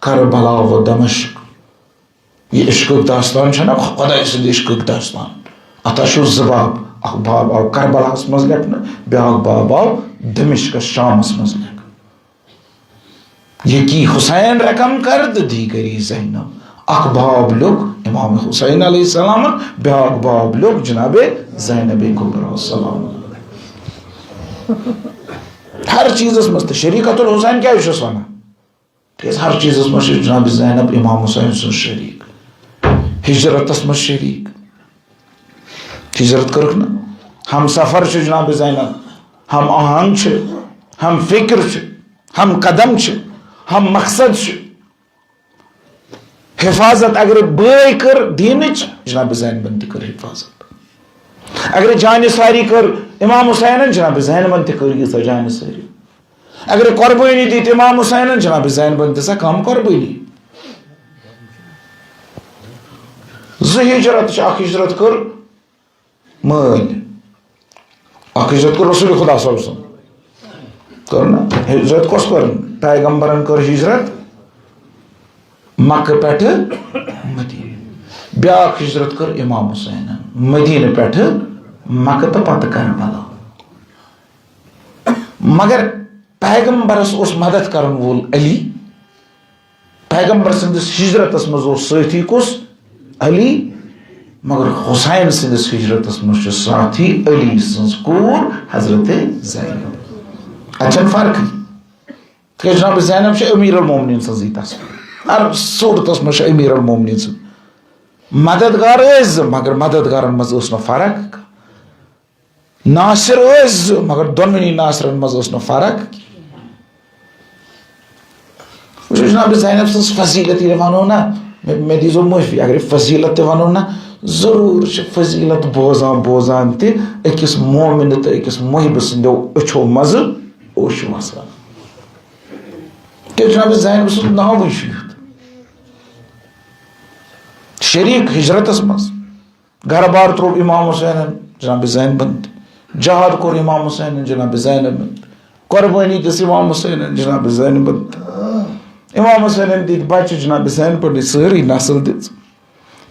کربلا و دمشق۔ یہِ عشقُک داستان چھُنہ، خۄداے سُنٛد عشقُک داستان۔ اتھ ہا چھُ زٕ باب، اکھ باب آو کربلاہس منٛز لیکھنہٕ، بیٛاکھ باب آو دمشقس، شامس منٛز لیکھنہٕ۔ یکی حسین رقم کرد دیگری زینب۔ اکھ باب لیوٚکھ امام حسین علیہ السلامن، بیٛاکھ باب لیوٚکھ جناب زینب کبریٰ سلام۔ ہر چیٖزس منٛز تہٕ شریٖکۃ الحسین کیٛازِ چھُس ونان؟ تِکیٛازِ ہر چیٖزس منٛز چھِ جناب زینب امام حسین سٕنٛز شریٖک، ہجرتس منٛز شریٖک۔ ہجرت کٔرٕکھ نہٕ؟ ہم سفر چھِ جناب زینب، ہم آہنگ چھِ، ہم فکر چھِ، ہم قدم چھِ، ہم مقصد چھِ۔ حفاظت اگر بٲے کٔر دیٖنٕچ، جناب زینبن تہِ کٔر حفاظت۔ اگر جانہِ ساری کٔر امام حسینن، جناب زینبن تہِ کٔر ییٖژاہ جانہِ ساری۔ اگر قربٲنی دِتۍ امام حسینن، جناب زینبن دِژا کم قربٲنی؟ زٕ ہجرت چھِ، اکھ ہجرت کٔر مٲلۍ، اکھ ہجرت کٔر رسول خدا صلی اللہ علیہ وسلم۔ کٔر نا؟ ہجرت کۄس کٔر؟ پیغمبرن کٔر ہجرت مکہ پٮ۪ٹھٕ مدینہ۔ بیٛاکھ ہجرت کٔر امام حسینن مدینہ پٮ۪ٹھٕ مکہ تہٕ پتہٕ کربلا۔ مگر پیغمبرس اوس مدد کرن وول علی۔ پیغمبر سٕنٛدِس ہجرتس منٛز اوس سٲتھی کُس؟ علی۔ مگر حسین سٕنٛدِس ہجرتس منٛز چھُ ساتھی علی سٕنٛز کوٗر حضرت زینب۔ اتھ چھنہٕ فرقٕے۔ تِکیٛازِ جناب زینب چھِ امیر المومنین سٕنٛزٕے تصویر۔ ہر صوٗرتس منٛز چھِ امیر المومنین سٕنٛز۔ مددگار ٲسۍ زٕ، مگر مددگارن منٛز ٲس نہٕ فرق۔ ناصر ٲسۍ زٕ، مگر دۄنوٕنی ناصرن منٛز ٲس نہٕ فرق۔ وٕچھِو جناب، زینب سٕنٛز فضیلت ییٚلہِ وَنو نا، مےٚ، مےٚ دیٖزیو معٲفی، اگر یہِ فضیلت تہِ وَنو نا، ضروٗر چھِ فضیلت بوزان بوزان تہِ أکِس مومنہٕ تہٕ أکِس محبہٕ سٕنٛدیو أچھو منٛزٕ اوٚش وَسان۔ تیٚلہِ جناب زینب سُنٛد ناوٕے چھُ یُتھ۔ شریک ہجرتس منٛز۔ گرٕ بار تروو امام حسینن جناب زینبن تہِ۔ جہاد کوٚر امام حسینن جناب زینبن تہِ۔ قربٲنی دِژ امام حسینن جناب زینبن تہِ۔ امام حسینن دِتۍ بچہِ جناب زینبن، سٲرٕے نسل دِژ۔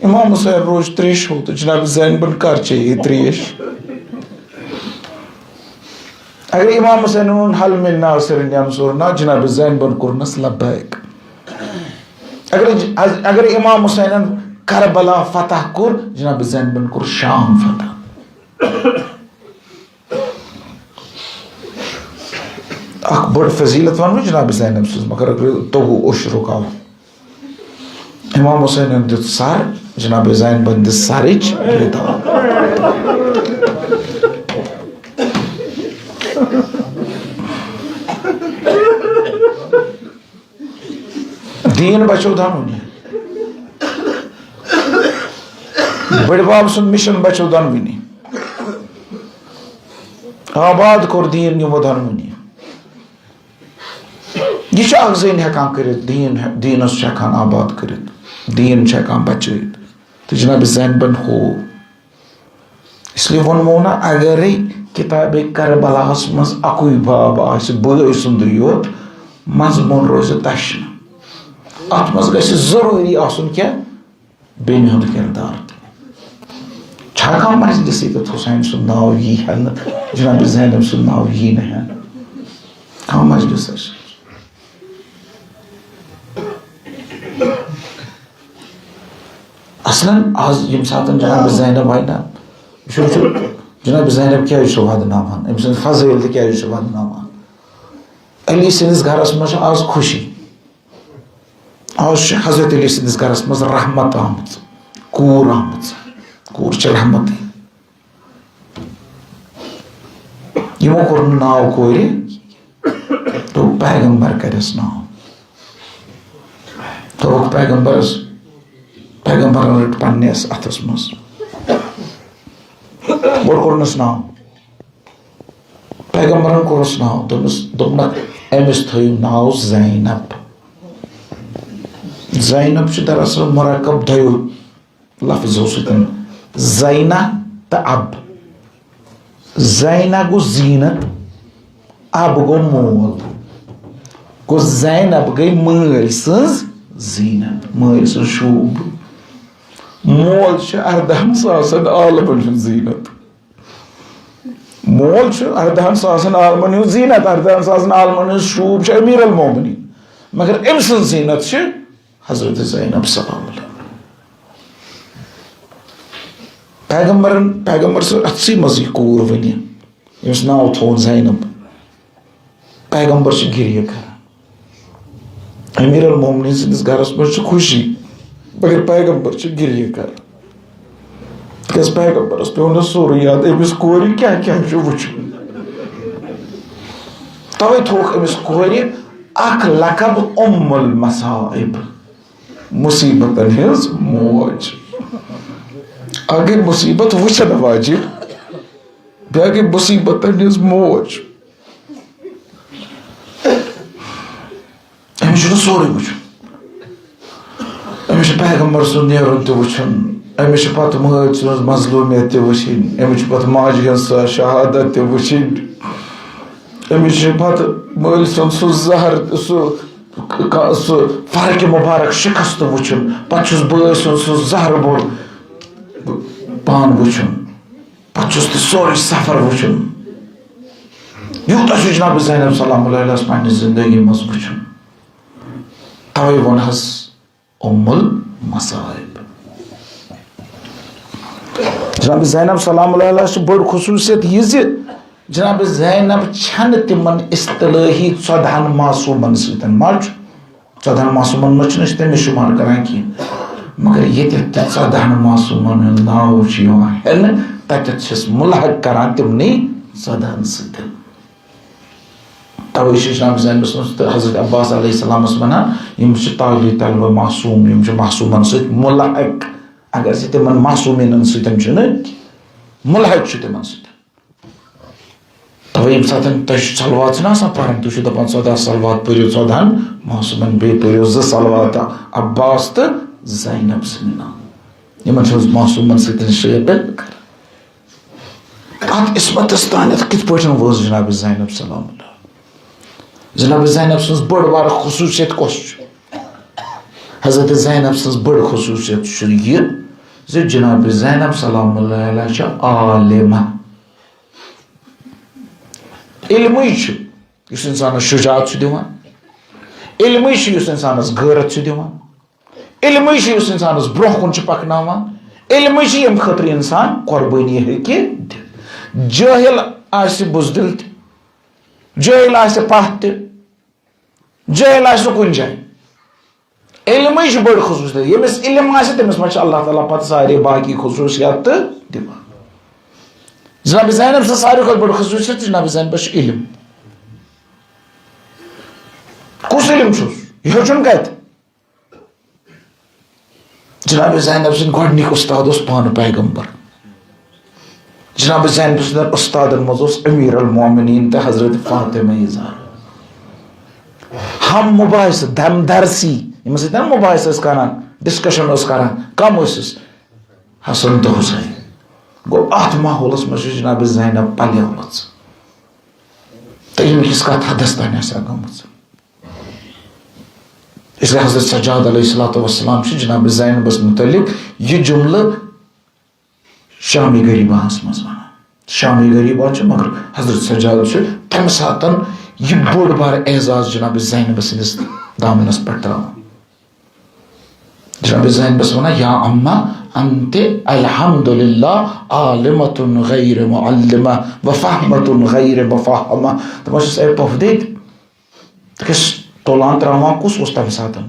امام حسین روز تریش ہوٚو تہٕ جناب زینبن کر چیٚیہِ یہِ تریش؟ اگر امام حسینن ووٚن، "حل من ناصر ینصرنا"، جناب زینبن کوٚرنس لبیک۔ اگر، اگر امام حسینن کربلا فتح کوٚر، جناب زینبن کوٚر شام فتح۔ اکھ بٔڑ فضیلت ونہٕ بہٕ جناب زینب سٕنٛز، مگر اگر توٚگوٕ اوٚش رُکاوُن۔ امام حسینن دیُت سر، جناب زینبن دِژ سرٕچ رِدا۔ دیٖن بچو دۄنوٕنی۔ بٔڈِ بب سُنٛد مِشن بچو دۄنوٕنی۔ آباد کوٚر دیٖن یِمو دۄنوٕنی۔ یہِ چھُ اکھ زٔنۍ ہٮ۪کان کٔرِتھ، دیٖن، دیٖنس چھُ ہٮ۪کان آباد کٔرِتھ، دیٖن چھُ ہٮ۪کان بچٲیِتھ۔ تہٕ جناب زینبن ہوو۔ اس لیے ووٚنمو نہ، اگرے کتابِ کربلاہس منٛز اکُے باب آسہِ بٲے سُنٛدُے یوت، مضموٗن روزِ تشنہٕ۔ اتھ منٛز گژھِ ضروٗری آسُن کیٛاہ؟ بیٚنہِ ہُنٛد کردار تہِ۔ چھا کانٛہہ مجلس ییٚتٮ۪تھ حسین سُنٛد ناو یی ہٮ۪نہٕ، جناب زینب سُنٛد ناو یی نہٕ ہٮ۪نہٕ؟ کانٛہہ مجلس آسہِ؟ اصلاً آز ییٚمہِ ساتہٕ جناب زینب آیہِ نا، وٕچھِو، وٕچھِو، جناب زینب کیٛازِ چھُ ودناوان، أمۍ سٕنٛدۍ فضٲیل تہِ کیٛازِ چھِ ودناوان؟ علی سٕنٛدِس گرس منٛز چھِ آز خوشی۔ آز چھِ حضرت علی سٕنٛدِس گرس منٛز رحمت آمٕژ، کوٗر آمٕژ، کوٗر چھِ رحمتٕے۔ یِمو کوٚر نہٕ ناو کورِ، دوٚپ پیغمبر کَرٮ۪س ناو۔ دوٚپُکھ پیغمبرس، پیغمبرن رٔٹ پننِس اَتھس منٛز۔ گۄڈٕ کوٚرنَس ناو۔ پیغمبرن کوٚرُس ناو، دوٚپنَس، دوٚپنَکھ، أمِس تھٲیِو ناو زینب۔ زینب چھُ دراصل مرکب دۄیو لفظو سۭتۍ، زینہ تہٕ اب۔ زینہ گوٚو زینت، اب گوٚو مول۔ گوٚو زینب گٔے مٲلۍ سٕنٛز زینت، مٲلۍ سٕنٛز شوٗب۔ مول چھُ اردہن ساسن عالمن ہُنٛد زینت۔ مول چھُ اردہن ساسن عالمن ہُنٛد زینت، اردہن ساسن عالمن ہٕنٛز شوٗب چھِ امیر المومنین، مگر أمۍ سٕنٛز زینت چھِ حضرت زینب سلام اللہ۔ پیغمبرن، پیغمبر سٕنٛز اَتھسٕے منٛز یہِ کوٗر وٕنہِ، ییٚمِس ناو تھووُن زینب۔ پیغمبر چھِ گریہِ کران۔ امیر المومنین سٕنٛدِس گرس منٛز چھِ خوشی، مگر پیغمبر چھِ گریہِ کران۔ تِکیٛازِ پیغمبرس پیوٚو نہٕ سورُے یاد، أمِس کورِ کیٛاہ کیٛاہ چھُ وٕچھُن۔ توے تھووُکھ أمِس کورِ اکھ لقب ام المصائب، مصیبتن ہٕنٛز موج۔ اکھ گٔے مصیبت وٕچھن واجِب، بیٚیہِ گٔے مصیبتن ہٕنٛز موج۔ أمِس چھُنہٕ سورُے وٕچھُن۔ أمِس چھُ پیغمبر سُنٛد نیرُن تہِ وٕچھُن۔ أمِس چھِ پتہٕ مٲلۍ سٕنٛز مظلوٗمیت تہِ وٕچھِنۍ۔ أمِس چھِ پتہٕ ماجہِ ہٕنٛز سۄ شہادت تہِ وٕچھِنۍ۔ أمِس چھِ پتہٕ مٲلۍ سُنٛد سُہ زہر، سُہ، سُہ فرقِ مبارک شکست وٕچھُن۔ پتہٕ چھُس بٲے سُنٛد سُہ زہر بوٚڑ پان وٕچھُن۔ پتہٕ چھُس تہِ سورُے سفر وٕچھُن۔ یوٗتاہ چھُ جناب زینب سلام اللہ علیہس پننہِ زندگی منٛز وٕچھُن۔ توے ووٚن حظ ام المصائب۔ جناب زینب سلام اللہ علیہس چھِ بٔڑ خصوٗصیت یہِ زِ جناب زینب چھنہٕ تِمن اصطلٲحی ژۄدہن معصومن سۭتۍ، ما چھُ؟ ژۄدہن معصومن منٛز چھِنہٕ أسۍ تٔمِس شُمار کران کینٛہہ، مگر ییٚتٮ۪تھ تہِ ژۄدہن معصومن ہُنٛد ناو چھُ یِوان ہٮ۪نہٕ، تَتٮ۪تھ چھِس مُلحق کران تِمنٕے ژۄدہن سۭتۍ۔ توے چھِ جناب زینبس منٛز تہٕ حضرت عباس علیہ السلامس ونان، یِم چھِ طالع طلبہ معصوم، یِم چھِ معصومن سۭتۍ مُلحق، اگر زِ تِمن معصومیٖنن سۭتۍ چھِنہٕ، مُلحق چھُ تِمن سۭتۍ۔ توے ییٚمہِ ساتہٕ تۄہہِ چھُ صلوات چھُنہ آسان پَرٕنۍ، تُہۍ چھِو دَپان، "ژۄداہ صلوات پٔرِو ژۄدہَن معصوٗمَن، بیٚیہِ پٔرِو زٕ صلوات عباس تہٕ زینب سٕنٛدِ ناوٕ۔" یِمن چھِ معصوٗمن سۭتۍ شٲمِل کران۔ اتھ عصمتس تانٮ۪تھ کِتھ پٲٹھۍ وٲژ جناب زینب سلام اللہ؟ جناب زینب سٕنٛز بٔڑ بار خصوٗصیت کۄس چھِ؟ حضرت زینب سٕنٛز بٔڑ خصوٗصیت چھِ یہِ زِ جناب زینب سلام اللہ علیہا چھِ عالمہ۔ علمٕے چھُ یُس اِنسانَس شُجاعت چھُ دِوان، علمٕے چھُ یُس اِنسانَس غٲرت چھُ دِوان، علمٕے چھُ یُس اِنسانَس برٛونٛہہ کُن چھُ پَکناوان، علمٕے چھُ ییٚمہِ خٲطرٕ اِنسان قۄربٲنی ہیٚکہِ دِتھ۔ جٲہِل آسہِ بُزدِل تہِ، جٲہِل آسہِ پَتھ تہِ، جٲہِل آسہِ نہٕ کُنہِ جایہِ۔ علمٕے چھُ بٔڑ خصوٗصیت۔ ییٚمِس علم آسہِ، تٔمِس منٛز چھِ اللہ تعالیٰ پتہٕ سارے باقی خصوٗصیات تہٕ دِوان۔ جناب زینب سٕنٛز ساروی کھۄتہٕ بٔڑ خصوٗصیت چھِ جناب زینبس چھُ علم۔ کُس علم چھُس؟ یہِ ہیوٚچھُن کتہِ؟ جناب زینب سٕنٛدۍ گۄڈٕنِکۍ اُستاد اوس پانہٕ پیغمبر۔ جناب زینب سٕنٛدٮ۪ن اُستادن منٛز اوس امیر المومنین تہٕ حضرت فاطمہ زہرا۔ ہم مباحثہ، دم درسی، یِمن سۭتۍ نا مباحثہ ٲسۍ کران، ڈسکشن اوس کران، کم ٲسِس؟ حسن تہٕ حسین۔ گوٚو، اتھ ماحولس منٛز چھِ جناب زینب پلیمٕژ۔ تہٕ ییٚمہِ کِس کتھ حدس تام آسہِ ہا گٔمٕژ۔ اس لیے حضرت سجاد علیہ الصلوۃ والسلام چھِ جناب زینبس متعلق یہِ جملہٕ شامی غریباہس منٛز ونان۔ شامی غریبہ چھُ، مگر حضرت سجاد چھُ تمہِ ساتن یہِ بوٚڑ بار اعزاز جناب زینب سٕنٛدِس دامنس پٮ۪ٹھ تراوان۔ جناب زینبس ونان، یا اما، انت الحمدللہ عالمۃ غیر معلمہ و فہمۃ غیر مفہمہ۔ دپان چھُس، اے پۄپھ دِتۍ، تِکیٛازِ تُلان ترٛاوان کُس اوس تَمہِ ساتہٕ؟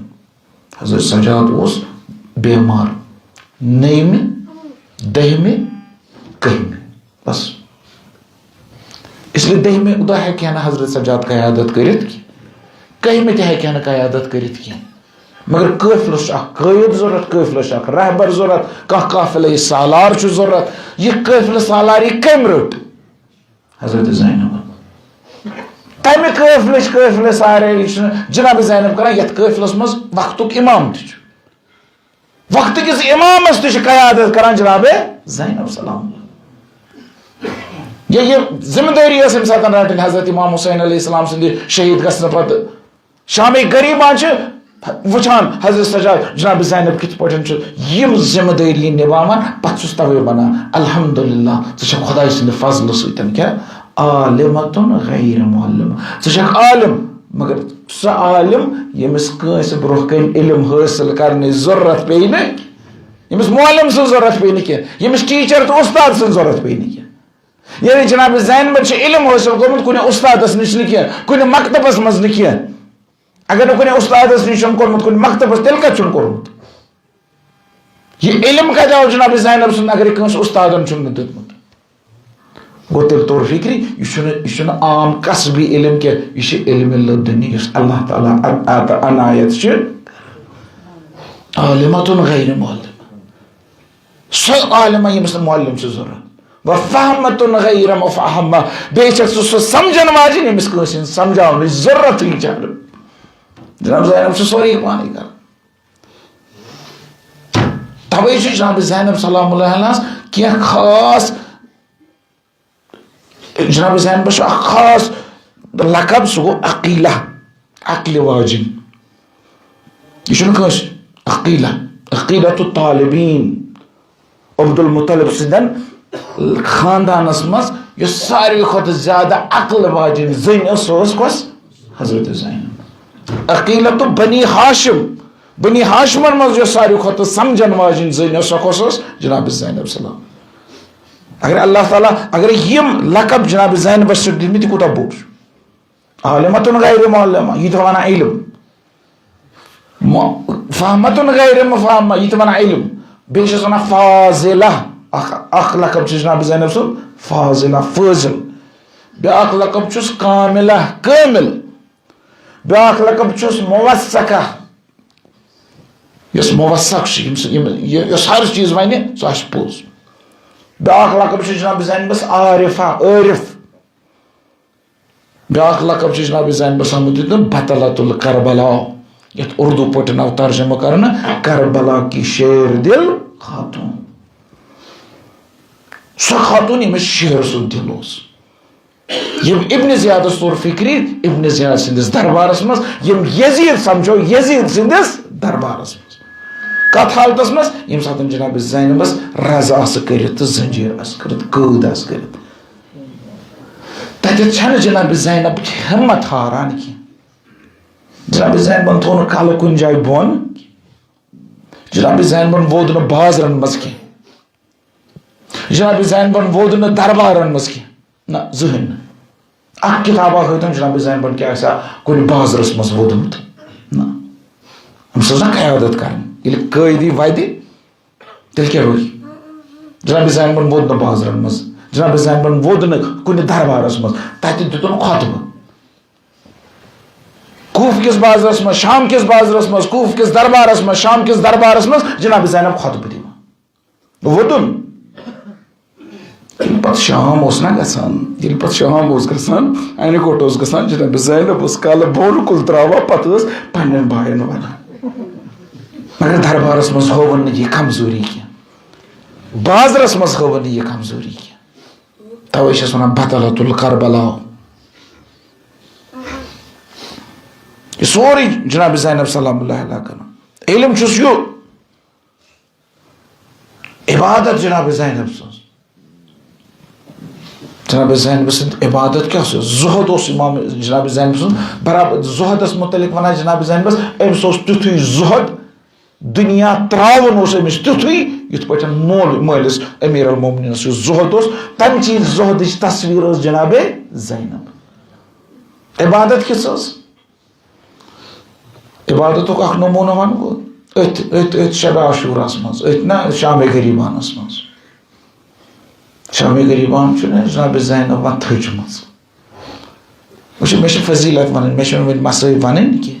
حضرت سجاد اوس بیمار، نٔیمہِ، دٔہمہِ، کٔہمہِ، بس۔ اس لیے دٔہمہِ دۄہ ہیٚکہِ ہا نہٕ حضرت سجاد قیادت کٔرِتھ کینٛہہ، کٔہمہِ تہِ ہیٚکہِ ہا نہٕ قیادت کٔرِتھ کینٛہہ۔ مگر قٲفلس چھُ اکھ قٲیِد ضروٗرت، قٲفلس چھُ اکھ رہبر ضروٗرت، کانٛہہ قافلہٕ یہِ سالار چھُ ضروٗرت۔ یہِ قٲفلہٕ سالار یہِ کٔمۍ رٔٹ؟ حضرت زینب۔ تمہِ قٲفلٕچ قٲفلہٕ سارے چھِ جناب زینب کران، یتھ قٲفلس منٛز وقتُک امام تہِ چھُ۔ وقتہٕ کِس امامس تہِ چھِ قیادت کران جناب زینب سلام۔ یہِ، یہِ ذمہ دٲری ٲس امہِ ساتہٕ رٹٕنۍ حضرت امام حسین علیہ السلام سٕنٛدِ شہید گژھنہٕ پتہٕ۔ شامی غریبان چھِ وٕچھان حضرت سجاد جناب زینب کِتھ پٲٹھۍ چھِ یِم ذمہ دٲری نِباوان، پتہٕ چھُس توے ونان، الحمدللہ، ژٕ چھکھ خۄداے سٕنٛدِ فضلہٕ سۭتۍ کیٛاہ؟ عالمتن غیر معلم۔ ژٕ چھکھ عالم، مگر سُہ عالم ییٚمِس کٲنٛسہِ برونٛہہ کنہِ علم حٲصِل کرنٕچ ضروٗرت پیٚیہِ نہٕ، ییٚمِس معلم سٕنٛز ضروٗرت پیٚیہِ نہٕ کینٛہہ، ییٚمِس ٹیٖچر تہٕ اُستاد سٕنٛز ضروٗرت پیٚیہِ نہٕ کینٛہہ۔ یعنی جناب زینبن چھُ علم حٲصِل کوٚرمُت کُنہِ اُستادس نِش نہٕ کینٛہہ، کُنہِ مکتبس منٛز نہٕ کینٛہہ۔ اگر نہٕ کُنہِ اُستادس نِش چھُنہٕ کوٚرمُت، کُنہِ مکتبس، تیٚلہِ کتہِ چھُنہٕ کوٚرمُت؟ یہِ علم کتہِ آو جناب زینب سُنٛد اگر یہِ کٲنٛسہِ اُستادن چھُنہٕ دیُتمُت؟ گوٚو تیٚلہِ توٚر فکرِ، یہِ چھُنہٕ، یہِ چھُنہٕ عام کسبی علم کینٛہہ، یہِ چھُ علم لدنی یُس اللہ تعالیٰ عط-، عطا عنایت چھِ۔ عالمتن غیر معلم۔ سۄ عالمہ ییٚمِس نہٕ معلم چھُ ضروٗرت۔ و فہمتن غیر مفہمہ۔ بیٚیہِ چھکھ ژٕ سۄ سمجھن واجِنۍ ییٚمِس کٲنٛسہِ ہٕنٛز سمجھاونٕچ ضروٗرتٕے چھَنہٕ۔ جناب زینب چھِ سورُے پانَے کران۔ توے چھُ جناب زینب سلام اللہ علیہَس کینٛہہ خاص، جناب زینبَس چھُ اکھ خاص لقب، سُہ گوٚو عقیلہ، عقلہِ واجِنۍ۔ یہِ چھُنہٕ کٲنٛسہِ، عقیلہ، عقیلہ تو طالبین۔ عبدالمطلب سٕنٛدٮ۪ن خاندانس منٛز یۄس ساروی کھۄتہٕ زیادٕ عقل واجِنۍ زٔنۍ ٲس، سۄ ٲس کۄس؟ حضرت زینب۔ عقیلہ تو بنی ہاشم، بنی ہاشمن منٛز یۄس ساروی کھۄتہٕ سمجھن واجِنۍ زٔنۍ ٲس، سۄ کۄس ٲس؟ جناب زینب سلام۔ اگر اللہ تعالیٰ، اگر یِم لقب جناب زینبس چھِ دِتمٕتۍ، یہِ کوٗتاہ بوٚڑ چھُ؟ عالمتن غیر معلمہ، یہِ تہِ ونان علم۔ م-، فہمتن غیر مفہمہ، یہِ تہِ ونان علم۔ بیٚیہِ چھِس ونان فاضلہ۔ اکھ، اکھ لقب چھُ جناب زینب سُنٛد فاضلہ، فٲضل۔ بیٛاکھ لقب چھُس کاملہ، کٲمل۔ بیٛاکھ لقب چھُس موثقہ، یۄس موثق چھِ، ییٚمہِ سۭتۍ یِم، یہِ، یۄس ہر چیٖز ونہِ، سُہ آسہِ پوٚز۔ بیٛاکھ لقب چھُ جناب زینبس عارفہ، عٲرف۔ بیٛاکھ لقب چھُ جناب زینبس آمُت دِنہٕ بطلۃ الکربلا، یتھ اردو پٲٹھۍ آو ترجمہٕ کرنہٕ کربلا کی شیر دل خاتون۔ سۄ خاتون، ییٚمِس شعر سُنٛد دِل اوس۔ ییٚمۍ ابن زیادس توٚر فِکرِ، ابن زیاد سٕنٛدِس دربارس منٛز، ییٚمۍ یزید سمجھو یزید سٕنٛدِس دربارس منٛز۔ کتھ حالتس منٛز؟ ییٚمہِ ساتہٕ جناب زینبس رز آسہٕ کٔرِتھ تہٕ زنجیر آسہٕ کٔرِتھ، قٲد آسہٕ کٔرِتھ۔ تتٮ۪تھ چھنہٕ جناب زینب ہمت ہاران کینٛہہ۔ جناب زینبن تھوٚو نہٕ کلہٕ کُنہِ جایہِ بۄن۔ جناب زینبن ووٚد نہٕ بازرن منٛز کینٛہہ۔ جناب زینبن ووٚد نہٕ دربارن منٛز کینٛہہ۔ نہ، زٕہٕنۍ نہٕ۔ اکھ کِتابا ہٲوتن جناب زینبن کیٛاہ آسہِ ہا کُنہِ بازرس منٛز ووٚدمُت؟ نہ۔ أمِس ٲس نہ قیادت کرٕنۍ۔ ییٚلہِ قٲدی ودِ، تیٚلہِ کیٛاہ روزِ؟ جناب زینبن ووٚد نہٕ بازرن منٛز۔ جناب زینبن ووٚد نہٕ کُنہِ دربارس منٛز۔ تتہِ دیُتن خطبہٕ۔ کوفہٕ کِس بازرس منٛز، شام کِس بازرس منٛز، کوفہٕ کِس دربارس منٛز، شام کِس دربارس منٛز جناب زینب خطبہٕ دِوان۔ ووٚدُن۔ ییٚلہِ پتہٕ شام اوس نہ گژھان، ییٚلہِ پتہٕ شام اوس گژھان، انہِ گوٚٹ اوس گژھان، جناب زینب اوس کالہٕ بۄن کُل تراوان، پتہٕ ٲس پننٮ۪ن باین ونان۔ مگر دربارس منٛز ہٲوٕن نہٕ یہِ کمزوری کینٛہہ، بازرس منٛز ہٲوٕن نہٕ یہِ کمزوری کینٛہہ۔ توے چھس ونان بطلت الکربلا۔ یہِ سورُے جناب زینب سلام اللہ علیہ کران۔ علم چھُس یہِ، عبادت جناب زینب سٕنٛز۔ جناب زینب سٕنٛز عبادت کیٛاہ ٲس؟ زہد اوس امام جناب زینب سٕنٛز برابر۔ زہدس متعلق ونان جناب زینبس، أمِس اوس تیُتھُے زہد، دُنیا ترٛاوُن اوس أمِس تیُتھُے، یِتھ پٲٹھۍ مول مٲلِس امیر المومنینس یُس زہد اوس، تمہِ چی زہدٕچ تصویر ٲس جناب زینب۔ عبادت کِژھ ٲس؟ عبادتُک اکھ نموٗنہٕ وَنہٕ بہٕ أتھۍ، أتھۍ، أتھۍ شبِ عاشوٗراہَس منٛز، أتھۍ نہ شامِ غریٖبانَس منٛز۔ شامِ غریٖبان چھُنہٕ جناب زینب وۄنۍ تھٔجمٕژ۔ وٕچھِو، مےٚ چھِ فضیلت وَنٕنۍ، مےٚ چھُنہٕ وۄنۍ مسٲیِب وَنٕنۍ کینٛہہ،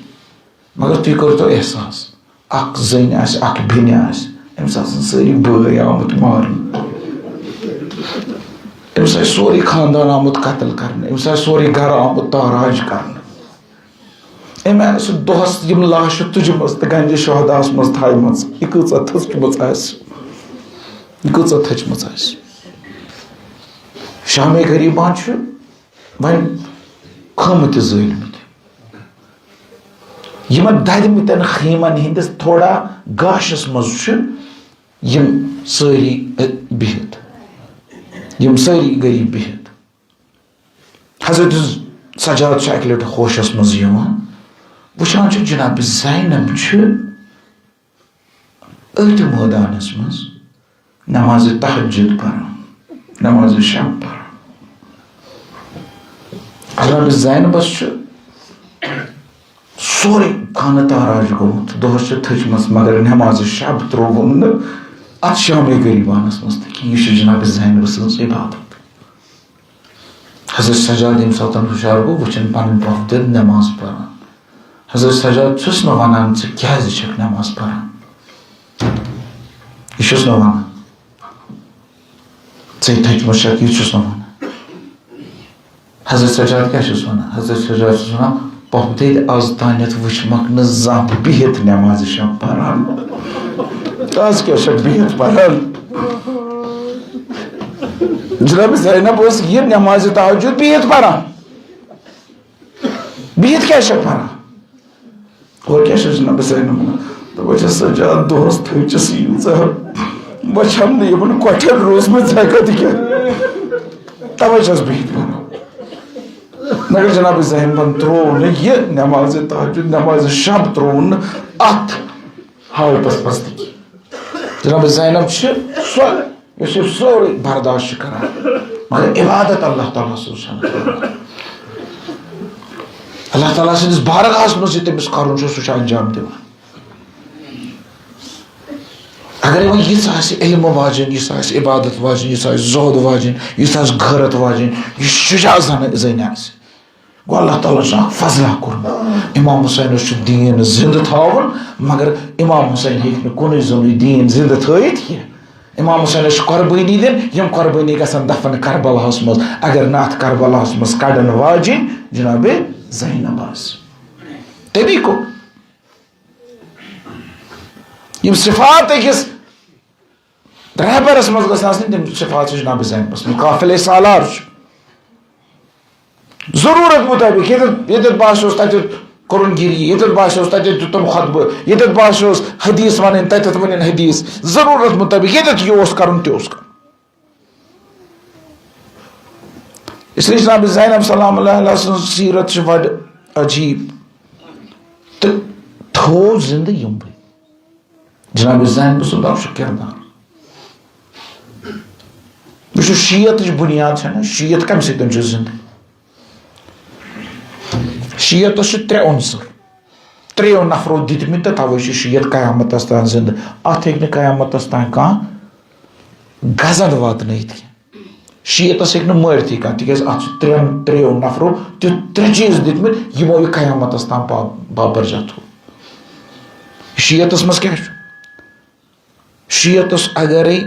مگر تُہۍ کٔرۍتو احساس، اکھ زٔنۍ آسہِ، اکھ بیٚنہِ آسہِ، أمِس آسَن سٲری بٲے آمٕتۍ مارنہٕ، أمِس آسہِ سورُے خاندان آمُت قتل کرنہٕ، أمِس آسہِ سورُے گرٕ آمُت تاراج کرنہٕ۔ أمۍ آسہِ دۄہس یِم لاشہٕ تُجمژ تہٕ گنجِ شہداہس منٛز تھایمژ۔ یہِ کۭژاہ تھٔچمٕژ آسہِ، یہِ کۭژاہ تھٔچمٕژ آسہِ۔ شامِ غریٖبان چھُ وۄنۍ خۭمہٕ تہِ زٲلمٕتۍ۔ یِمن دَدمٕتٮ۪ن خیٖمن ہٕنٛدِس تھوڑا گاشس منٛز چھِ یِم سٲری بِہِتھ، یِم سٲری غریٖب بِہِتھ۔ حضرت سجاد چھُ اَکہِ لَٹہِ ہوشَس منٛز یِوان، وٕچھان چھُ جناب زینب چھِ أتھۍ مٲدانَس منٛز نمازِ تہجد پَران، نمازِ شب پَران۔ جناب زینبَس چھُ سورُے خانہٕ تاراج گوٚمُت، دۄہَس چھِ تھٔچمٕژ، مگر نمازِ شب ترٛووُن نہٕ اَتھ شامِ غریٖبانَس منٛز تہِ کینٛہہ۔ یہِ چھِ جناب زینب سٕنٛز عبادت۔ حضرت سجاد ییٚمہِ ساتہٕ ہُشار گوٚو، وٕچھِن پنٕنۍ پۄپھ تہِ نٮ۪ماز پران۔ حضرت سجاد چھُس نہٕ ونان، "ژٕ کیازِ چھکھ نٮ۪ماز پران؟" یہِ چھُس نہٕ ونان۔ "ژے تھٔچمٕژ چھکھ"، یہِ چھُس نہٕ ونان۔ حضرت سجاد کیٛاہ چھُس ونان؟ حضرت سجاد چھُس ونان، "پۄپھ تیٚلہِ از تانٮ۪تھ وٕچھمکھ نہٕ زانٛہہ بِہِتھ نٮ۪مازِ شب پران۔ از کیٛاہ چھکھ بِہِتھ پران؟" جناب زینب ٲس یہِ نمازِ تہجد بِہِتھ پران۔ بِہِتھ کیٛاہ چھکھ پران؟ اور کیٛاہ چھِ جناب زینب ونان؟ دپان چھِ، "سجاد دۄہس تھٔچِس ییٖژاہ، بہٕ چھَم نہٕ یِمن کۄٹھٮ۪ن روٗزمٕژ ہٮ۪کتھ کینٛہہ، توے چھَس بِہِتھ پران۔" مگر جناب زینبن ترٛوو نہٕ یہِ نمازِ تہجد، نمازِ شب ترٛوو نہٕ اتھ حالتس منٛز تہِ کینٛہہ۔ جناب زینب چھِ سۄ یۄس یہِ سورُے برداشت چھِ کران، مگر عبادت اللہ تعالیٰ سٕنٛز چھَنہٕ کران۔ اللہ تعالیٰ سٕنٛدِس بارگاہَس منٛز یہِ تٔمِس کرُن چھُ، سُہ چھُ انجام دِوان۔ اگر وۄنۍ یِژھ آسہِ علم واجِنۍ، یِژھ آسہِ عبادت واجِنۍ، یِژھ آسہِ زہد واجِنۍ، یِژھ آسہِ غٲرت واجِنۍ، یہِ شجاع زنہٕ، زٔنۍ آسہِ، گوٚو اللہ تعالیٰ چھُ اکھ فضلہ کوٚرمُت۔ امام حسینس چھُ دیٖن زندٕ تھاوُن، مگر امام حسین ہیٚکہِ نہٕ کُنُے زوٚنُے دیٖن زندٕ تھٲوِتھ کینٛہہ۔ امام حسینس چھِ قربٲنی دِنۍ، یِم قربٲنی گژھن دفن کربلاہس منٛز، اگر نہٕ اتھ کربلاہس منٛز کڑن واجِنۍ جناب زینب آسہِ۔ تٔمی کوٚر۔ یِم صفات أکِس رہبرس منٛز گژھن آسٕنۍ تِم صفات چھِ جناب زینبس منٛز۔ قافلے سالار چھُ۔ ضروٗرت مُطٲبِق، ییٚتٮ۪تھ، ییٚتٮ۪تھ باسیوس تَتٮ۪تھ کوٚرُن گِری، ییٚتٮ۪تھ باسیوس تَتٮ۪تھ دیُتُن خطبہٕ، ییٚتٮ۪تھ باسیوس حدیث وَنٕنۍ، تَتٮ۪تھ ؤنِن حدیث۔ ضروٗرت مُطٲبِق ییٚتٮ۪تھ یہِ اوس کَرُن، تہِ اوس کَرُن۔ اس لیے جناب زینب سلام اللہ علیہ سٕنٛز سیرت چھِ بڑٕ عجیٖب۔ تہٕ تھوو زِندٕ یِموٕے۔ جناب زینب سُنٛد اکھ چھُ کردار۔ وٕچھِو، شیعتٕچ بُنیاد چھےٚ نہ، شیعت کَمہِ سۭتۍ چھُ زِندٕ؟ شیعتس چھِ ترٛےٚ عنصر۔ ترٛیٚیو نفرو دِتمٕتۍ تہٕ توے چھِ شیعت قیامتس تام زِندٕ۔ اتھ ہیٚکہِ نہٕ قیامتس تام کانٛہہ گزن واتنٲیِتھ کینٛہہ۔ شیعتس ہیٚکہِ نہٕ مٲرتھٕے کانٛہہ، تِکیازِ اتھ چھِ ترٛٮ۪ن، ترٛیٚیو نفرو تیُتھ ترٛےٚ چیٖز دِتمٕتۍ، یِمو یہِ قیامتس تام پا-، پابرجا تھوٚو۔ شیعتس منٛز کیٛاہ چھُ؟ شیعتس اگرے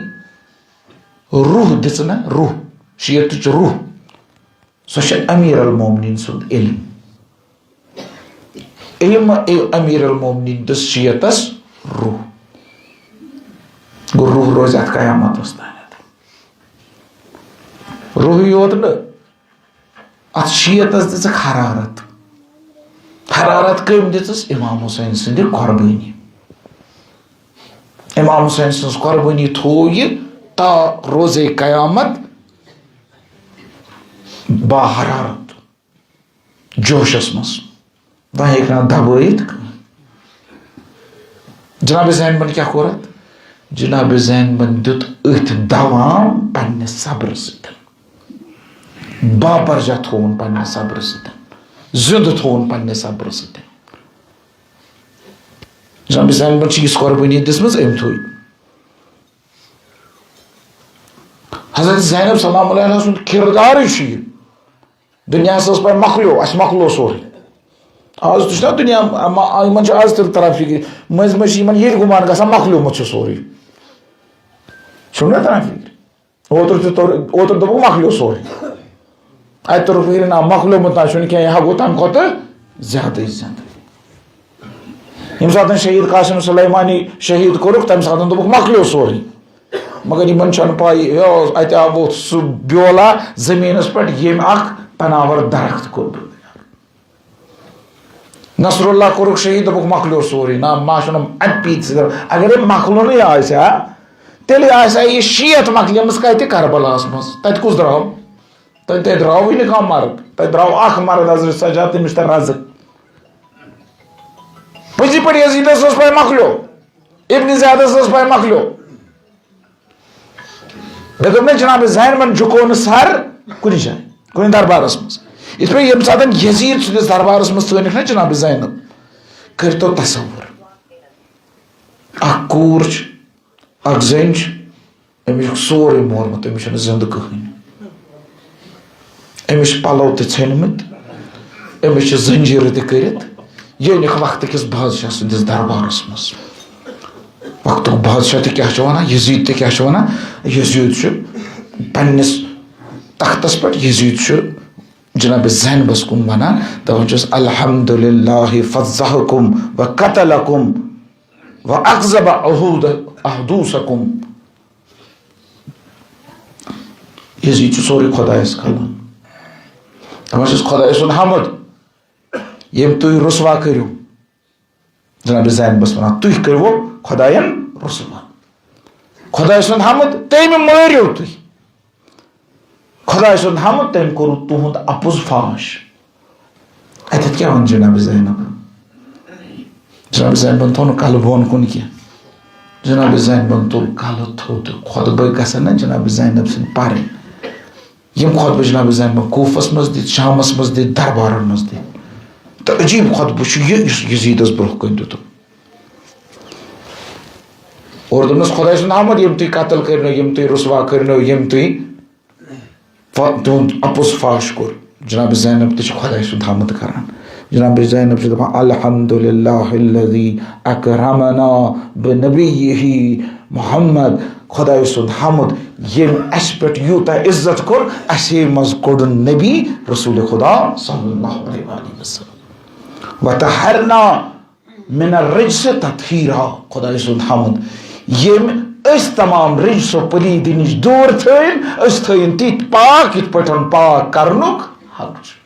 روح دِژ نہ، روح، شیعتٕچ روح، سۄ چھِ امیر المومنین سُنٛد علم۔ علم امیر المومنین دِژ شیعتس روح۔ گوٚو، روح روزِ اتھ قیامتس تانٮ۪تھ۔ روحٕے یوت نہٕ، اتھ شیعتس دِژٕکھ حرارت۔ حرارت کٔمۍ دِژٕس؟ امام حسین سٕنٛدِ قربٲنی۔ امام حسین سٕنٛز قربٲنی تھوو یہِ تا روزے قیامت باحرارت۔ جوشس منٛز۔ وۄنۍ ہیٚکہِ نہٕ دبٲیِتھ کٕہٕنۍ۔ جناب زینبن کیٛاہ کوٚر اتھ؟ جناب زینبن دیُت أتھۍ دوام پننہِ صبرٕ سۭتۍ۔ باپرجا تھووُن پننہِ صبرٕ سۭتۍ۔ زِندٕ تھووُن پننہِ صبرٕ سۭتۍ۔ جناب زینبن چھِ یِژھ قۄربٲنی دِژمٕژ، أمۍ تھوٚو۔ حضرت زینب سلام اللہ علیہ سُنٛد کردارٕے چھُ یہِ۔ دُنیاہَس ٲس پَے مۄکلیو، اَسہِ مۄکلو سورُے۔ آز تہِ چھُنہ دُنیا، اَما-، یِمَن چھُ آز تہِ تَران فِکرِ۔ مٔنٛزۍ مٔنٛزۍ چھِ یِمَن ییٚلہِ گُمان گژھان، مۄکلیومُت چھُ سورُے۔ چھُنہ تَران فِکرِ؟ اوترٕ تہِ توٚر، اوترٕ دوٚپُکھ مۄکلیو سورُے۔ اَتہِ توٚرُکھ فِکرِ، نہ، مۄکلیومُت نہ چھُنہٕ کینٛہہ، یہِ ہا گوٚو تَمہِ کھۄتہٕ زیادَے زِندٕ۔ ییٚمہِ ساتہٕ شہیٖد قاسم سلیمانی شہیٖد کوٚرُکھ، تَمہِ ساتہٕ دوٚپُکھ، مۄکلیو سورُے۔ مگر یِمن چھَنہٕ پَے، یہِ اوس، اَتہِ آو ووٚتھ سُہ بیولا زٔمیٖنَس پٮ۪ٹھ، ییٚمۍ اکھ پناور درخت کوٚر۔ نصراللہ کوٚرُکھ شہیٖد، دوٚپُکھ، مۄکلیو سورُے۔ نہ، ما چھُنہٕ اَمہِ پیٖتہِ سۭتۍ۔ اگر أمۍ مۄکلُنٕے آسہِ ہا، تیٚلہِ آسہِ ہا یہِ شیعت مۄکلیمٕژ کَتہِ کربلاہَس منٛز؟ تَتہِ کُس درٛاو؟ تَتہِ، تَتہِ درٛاوٕے نہٕ کانٛہہ مرد۔ تَتہِ درٛاو اکھ مرد، حضرت سجاد، تٔمِس تہِ رَزٕ۔ پٔزی پٲٹھۍ یزیٖدَس ٲس پَے مۄکلیو، ابن زیادَس ٲس پَے مۄکلیو۔ مےٚ دوٚپ نہ، جناب زینبن جُکو نہٕ سر کُنہِ جایہِ، کُنہِ دربارس منٛز۔ یِتھ پٲٹھۍ ییٚمہِ ساتہٕ یزیٖد سٕنٛدِس دربارس منٛز ژٲنِکھ نہ جناب زینب، کٔرۍتو تصور، اکھ کوٗر چھِ، اکھ زٔنۍ چھِ، أمِس چھُکھ سورُے مورمُت، أمِس چھُنہٕ زِندٕ کٕہٕنۍ۔ أمِس چھِ پَلو تہِ ژھیٚنمٕتۍ، أمِس چھِ زنجیٖرٕ تہِ کٔرِتھ۔ یہِ أنِکھ وقتہٕ کِس بادشاہ سٕنٛدِس دربارس منٛز۔ وقتُک بادشاہ تہِ کیٛاہ چھُ وَنان، یزیٖد تہِ کیٛاہ چھُ وَنان؟ یزیٖد چھُ پنٛنِس تختس پٮ۪ٹھ، یزیٖد چھُ جناب زینبس کُن وَنان، دَپان چھُس، "الحمدللہ فضحکم و قتلکم و اکذب عہود، احدوثکم۔" یزیٖد چھُ سورُے خۄدایَس کَران۔ دَپان چھُس، "خۄداے سُنٛد حمد، ییٚمۍ تُہۍ رُسوا کٔرِو۔" جناب زینبَس وَنان، "تُہۍ کٔرِو خۄدایَن رُسوا۔ خۄداے سُنٛد حمد، تٔمۍ مٲرِو تُہۍ۔ خۄداے سُنٛد حمد، تٔمۍ کوٚروٕ تُہُنٛد اَپُز فاش۔" اَتٮ۪تھ کیٛاہ وَنہِ جناب زینب؟ جناب زینبَن تھوٚو نہٕ کَلہٕ بۄن کُن کینٛہہ۔ جناب زینبَن تُل کَلہٕ تھوٚد۔ خۄطبہٕ گژھن نہ جناب زینب سٕنٛدۍ پَرٕنۍ۔ یِم خۄطبہٕ جناب زینبَن کوٗفَس منٛز دِتۍ، شامَس منٛز دِتۍ، دربارَن منٛز دِتۍ۔ تہٕ عجیٖب خۄطبہٕ چھُ یہِ، یُس یزیٖدَس برٛونٛہہ کَنہِ دیُتُکھ۔ اور دوٚپنَس، "خۄداے سُنٛد حمد، یِم تُہۍ قتل کٔرنو، یِم تُہۍ رُسوا کٔرنو، یِم تُہۍ فا-، تُہُنٛد اَپُز فاش کوٚر۔" جناب زینب تہِ چھِ خۄداے سُنٛد حمد کران۔ جناب زینب چھِ دَپان، "الحمدللہ الذی اکرمنا بنبیہ محمد۔" خۄداے سُنٛد حمد، ییٚمۍ اَسہِ پٮ۪ٹھ یوٗتاہ عزت کوٚر، اَسے منٛز کوٚڑُن نبی رسول خدا صلی اللہ علیہ وآلہ وسلم۔ وطہرنا من الرجس تطہیرا، خۄداے سُنٛد حمد، ییٚمۍ أسۍ تمام رجس و پلیدی نِش دوٗر تھٲیِن، أسۍ تھٲیِن تِتھۍ پاک یِتھ پٲٹھۍ پاک کرنُک حق چھُ۔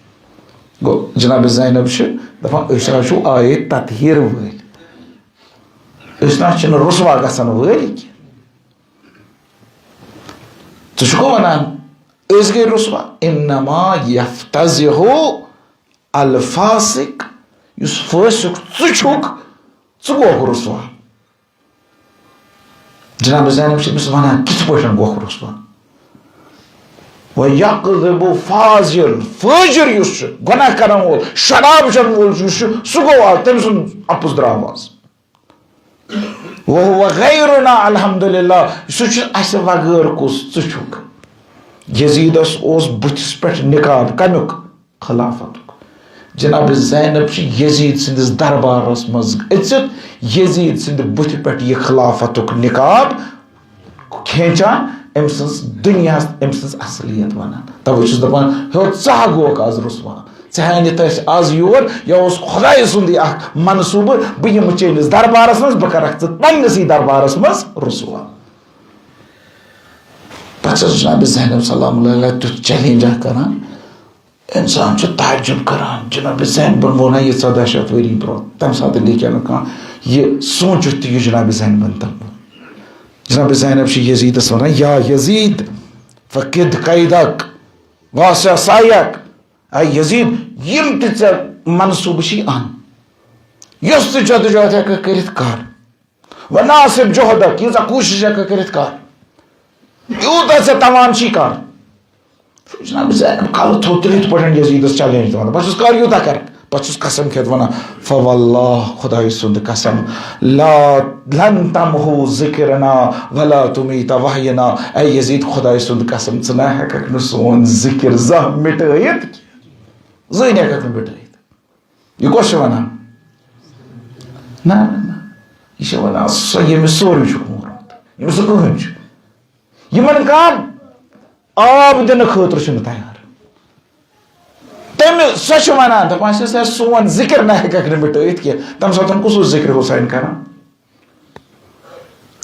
گوٚو، جناب زینب چھِ دپان، أسۍ حظ چھِو آیے تطہیر وٲلۍ، أسۍ نہ حظ چھِنہٕ رسوا گژھن وٲلۍ کینٛہہ۔ ژٕ چھُکھ ونان أسۍ گٔے رسوا؟ انما یفتضح الفاسق، یُس فاسق ژٕ چھُکھ، ژٕ گوکھ رسوا۔ جناب زینب چھِ أمِس ونان، کِتھ پٲٹھۍ گوکھ رسوا؟ وَیَکْذِبُ فاجر، فٲجِر یُس چھُ، گۄناہ کرن وول، شراب چٮ۪ن وول یُس چھُ، سُہ گوٚو آز، تٔمۍ سُنٛد اَپُز درٛاو آز۔ وَہُوَ غیرُنا، الحمدللہ، سُہ چھُ اَسہِ وغٲر کُس، ژٕ چھُکھ۔ یزیدس اوس بُتھِس پٮ۪ٹھ نقاب، کمیُک؟ خلافتُک۔ جناب زینب چھِ یزید سٕنٛدِس دربارس منٛز أژِتھ یزید سٕنٛدِ بُتھِ پٮ۪ٹھ یہِ خلافتُک نقاب کھینچان، أمۍ سٕنٛز دُنیاہَس، أمۍ سٕنٛز اصلیت وَنان۔ تَوَے چھُس دَپان، ہیوٚت ژٕ ہا گوکھ آز رُسوا۔ ژےٚ ہا أنِتھ أسۍ آز یور، یہِ اوس خۄدایہِ سُنٛدُے اَکھ منصوٗبہٕ، بہٕ یِمہٕ چٲنِس دربارَس منٛز، بہٕ کَرَکھ ژٕ پنٛنِسٕے دربارَس منٛز رُسوا۔ پَتہٕ چھَس جناب زینب سلام اللہ علیہا تیُتھ چیلنج اَکھ کَران، اِنسان چھُ تعجب کَران، جناب زینبَن ووٚن ہا یہِ ژۄداہ شیٚتھ ؤری برونٛہہ، تَمہِ ساتہٕ لیکھِ ہا نہٕ کانٛہہ یہِ سوٗنٛچِتھ تہِ یہِ جناب زینبَن تَمہِ برونٛہہ۔ جناب زینب چھِ یزیدس ونان، یا یزید، فقد قیدک، واسع سعیک، اے یزید، یِم تہِ ژےٚ منصوٗبہٕ چھی اَن، یۄس تہِ جدوجہد ہٮ۪ککھ کٔرِتھ کر، و ناصب جہدک، ییٖژاہ کوٗشش ہٮ۪ککھ کٔرِتھ کر، یوٗتاہ ژےٚ توان چھی کر۔ جناب زینب کلہٕ تھوٚد تُلِتھ یِتھ پٲٹھۍ یزیدس چیلنج دِوان، دَپان چھُس، کر یوٗتاہ کر؟ پتہٕ چھُس قسم کھٮ۪تھ ونان، فواللہ، خدایہِ سُنٛد قسم، لا، لن تمحو ذکرنا ولا تمیت وحینا۔ اے یزید، خدایہِ سُنٛد قسم، ژٕ نہ ہٮ۪ککھ نہٕ سون ذکر زانٛہہ مٹٲیِتھ، زٕہٕنۍ ہٮ۪ککھ نہٕ مٹٲیِتھ۔ یہِ کۄس چھِ ونان؟ نہ، نہ، نہ۔ یہِ چھِ ونان سۄ، ییٚمِس سورُے چھُ مورمُت، ییٚمِس نہٕ کٕہٕنۍ چھُ۔ یِمن کانٛہہ آب دِنہٕ خٲطرٕ چھُنہٕ تیار۔ تٔمِس، سۄ چھِ ونان، دَپان چھِ، "سا سون ذِکِر نہ ہیٚکَکھ نہٕ مِٹٲیِتھ کینٛہہ۔" تَمہِ ساتہٕ کُس اوس ذِکِر حُسین کران؟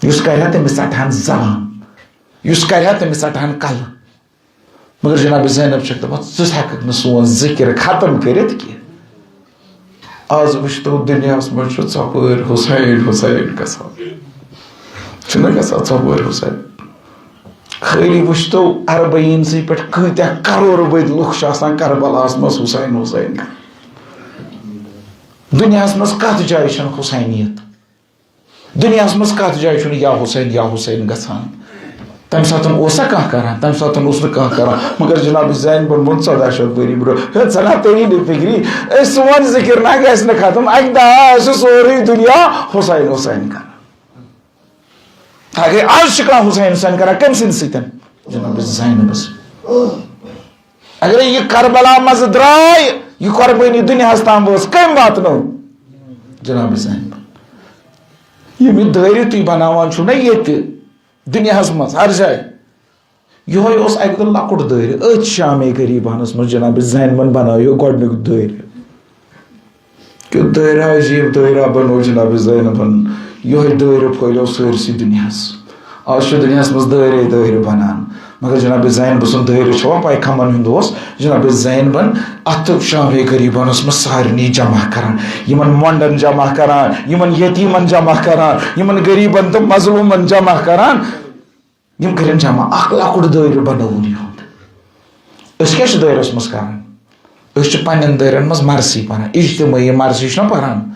یُس کرِ ہا تٔمِس ژَٹہٕ ہن زبان، یُس کرِ ہا تٔمِس ژَٹہٕ ہن کلہٕ۔ مگر جناب زینب چھکھ دپان، "ژٕ ہیککھ نہٕ سون ذکر ختم کٔرِتھ کینٛہہ۔ از وٕچھتو دُنیاہس منٛز چھُ ژۄپٲرۍ حسین، حسین گژھان۔ چھُنہ گژھان ژۄپٲرۍ حسین؟ خٲلی وٕچھتو اربعین سٕے پٮ۪ٹھ کۭتیاہ کرور بٔدۍ لُکھ چھِ آسان کربلاہس منٛز حسین، حسین کران۔ دُنیاہس منٛز کتھ جایہِ چھنہٕ حسینیت؟" دُنیاہَس منٛز کَتھ جایہِ چھُنہٕ یا حسین، یا حسین گژھان؟ تَمہِ ساتہٕ اوسا کانٛہہ کران؟ تَمہِ ساتہٕ اوس نہٕ کانٛہہ کران۔ مگر جناب زینبَن ووٚن ژۄداہ شیٚتھ ؤری برٛونٛہہ، "ہے، ژٕ نہ تٔری نہٕ فِکری، أسۍ سون ذِکِر نہ گژھِ نہٕ ختم، اَکہِ دۄہ آسہِ سورُے دُنیا حسین، حسین کران۔" اگرے آز چھِ کانٛہہ حسین، حسین کران کٔمۍ سٕنٛدِ سۭتۍ؟ جناب زینبَس۔ اگرے یہِ کربلا منٛز درٛاے، یہِ قۄربٲنی دُنیاہَس تام وٲژ، کٔمۍ واتنٲو؟ جناب زینب۔ یِم یہِ دٲیرٕ تُہۍ بناوان چھِو نا ییٚتہِ دُنیاہَس منٛز ہر جایہِ، یِہوٚے اوس اَکہِ دۄہ لۄکُٹ دٲیرٕ أتھۍ شامے غریٖبانَس منٛز۔ جناب زینبَن بناو یہِ گۄڈٕنیُک دٲیرٕ۔ کیُتھ دٲیرٕ عجیٖب دٲیرٕ بنوو جناب زینبن۔ یِہوٚے دٲیرٕ پھٲلیو سٲرسٕے دُنیاہَس۔ آز چھُ دُنیاہَس منٛز دٲیرے دٲیرٕ بنان۔ مگر جناب زینب سُنٛد دٲیرٕ چھُوا پَے کَمَن ہُنٛد اوس؟ جناب زینبن اَتھ شامے غریٖبانَس منٛز سارنٕے جمع کران، یِمن مۄنڈن جمع کران، یِمن یتیٖمن جمع کران، یِمن غریٖبن تہٕ مظلوٗمن جمع کران۔ یِم کٔرِن جمع، اکھ لۄکُٹ دٲیرٕ بنووُن یِہُنٛد۔ أسۍ کیٛاہ چھِ دٲیرَس منٛز کران؟ أسۍ چھِ پننٮ۪ن دٲیرَن منٛز مرثی پران، اجتمٲعی مرثی چھِنہ پران۔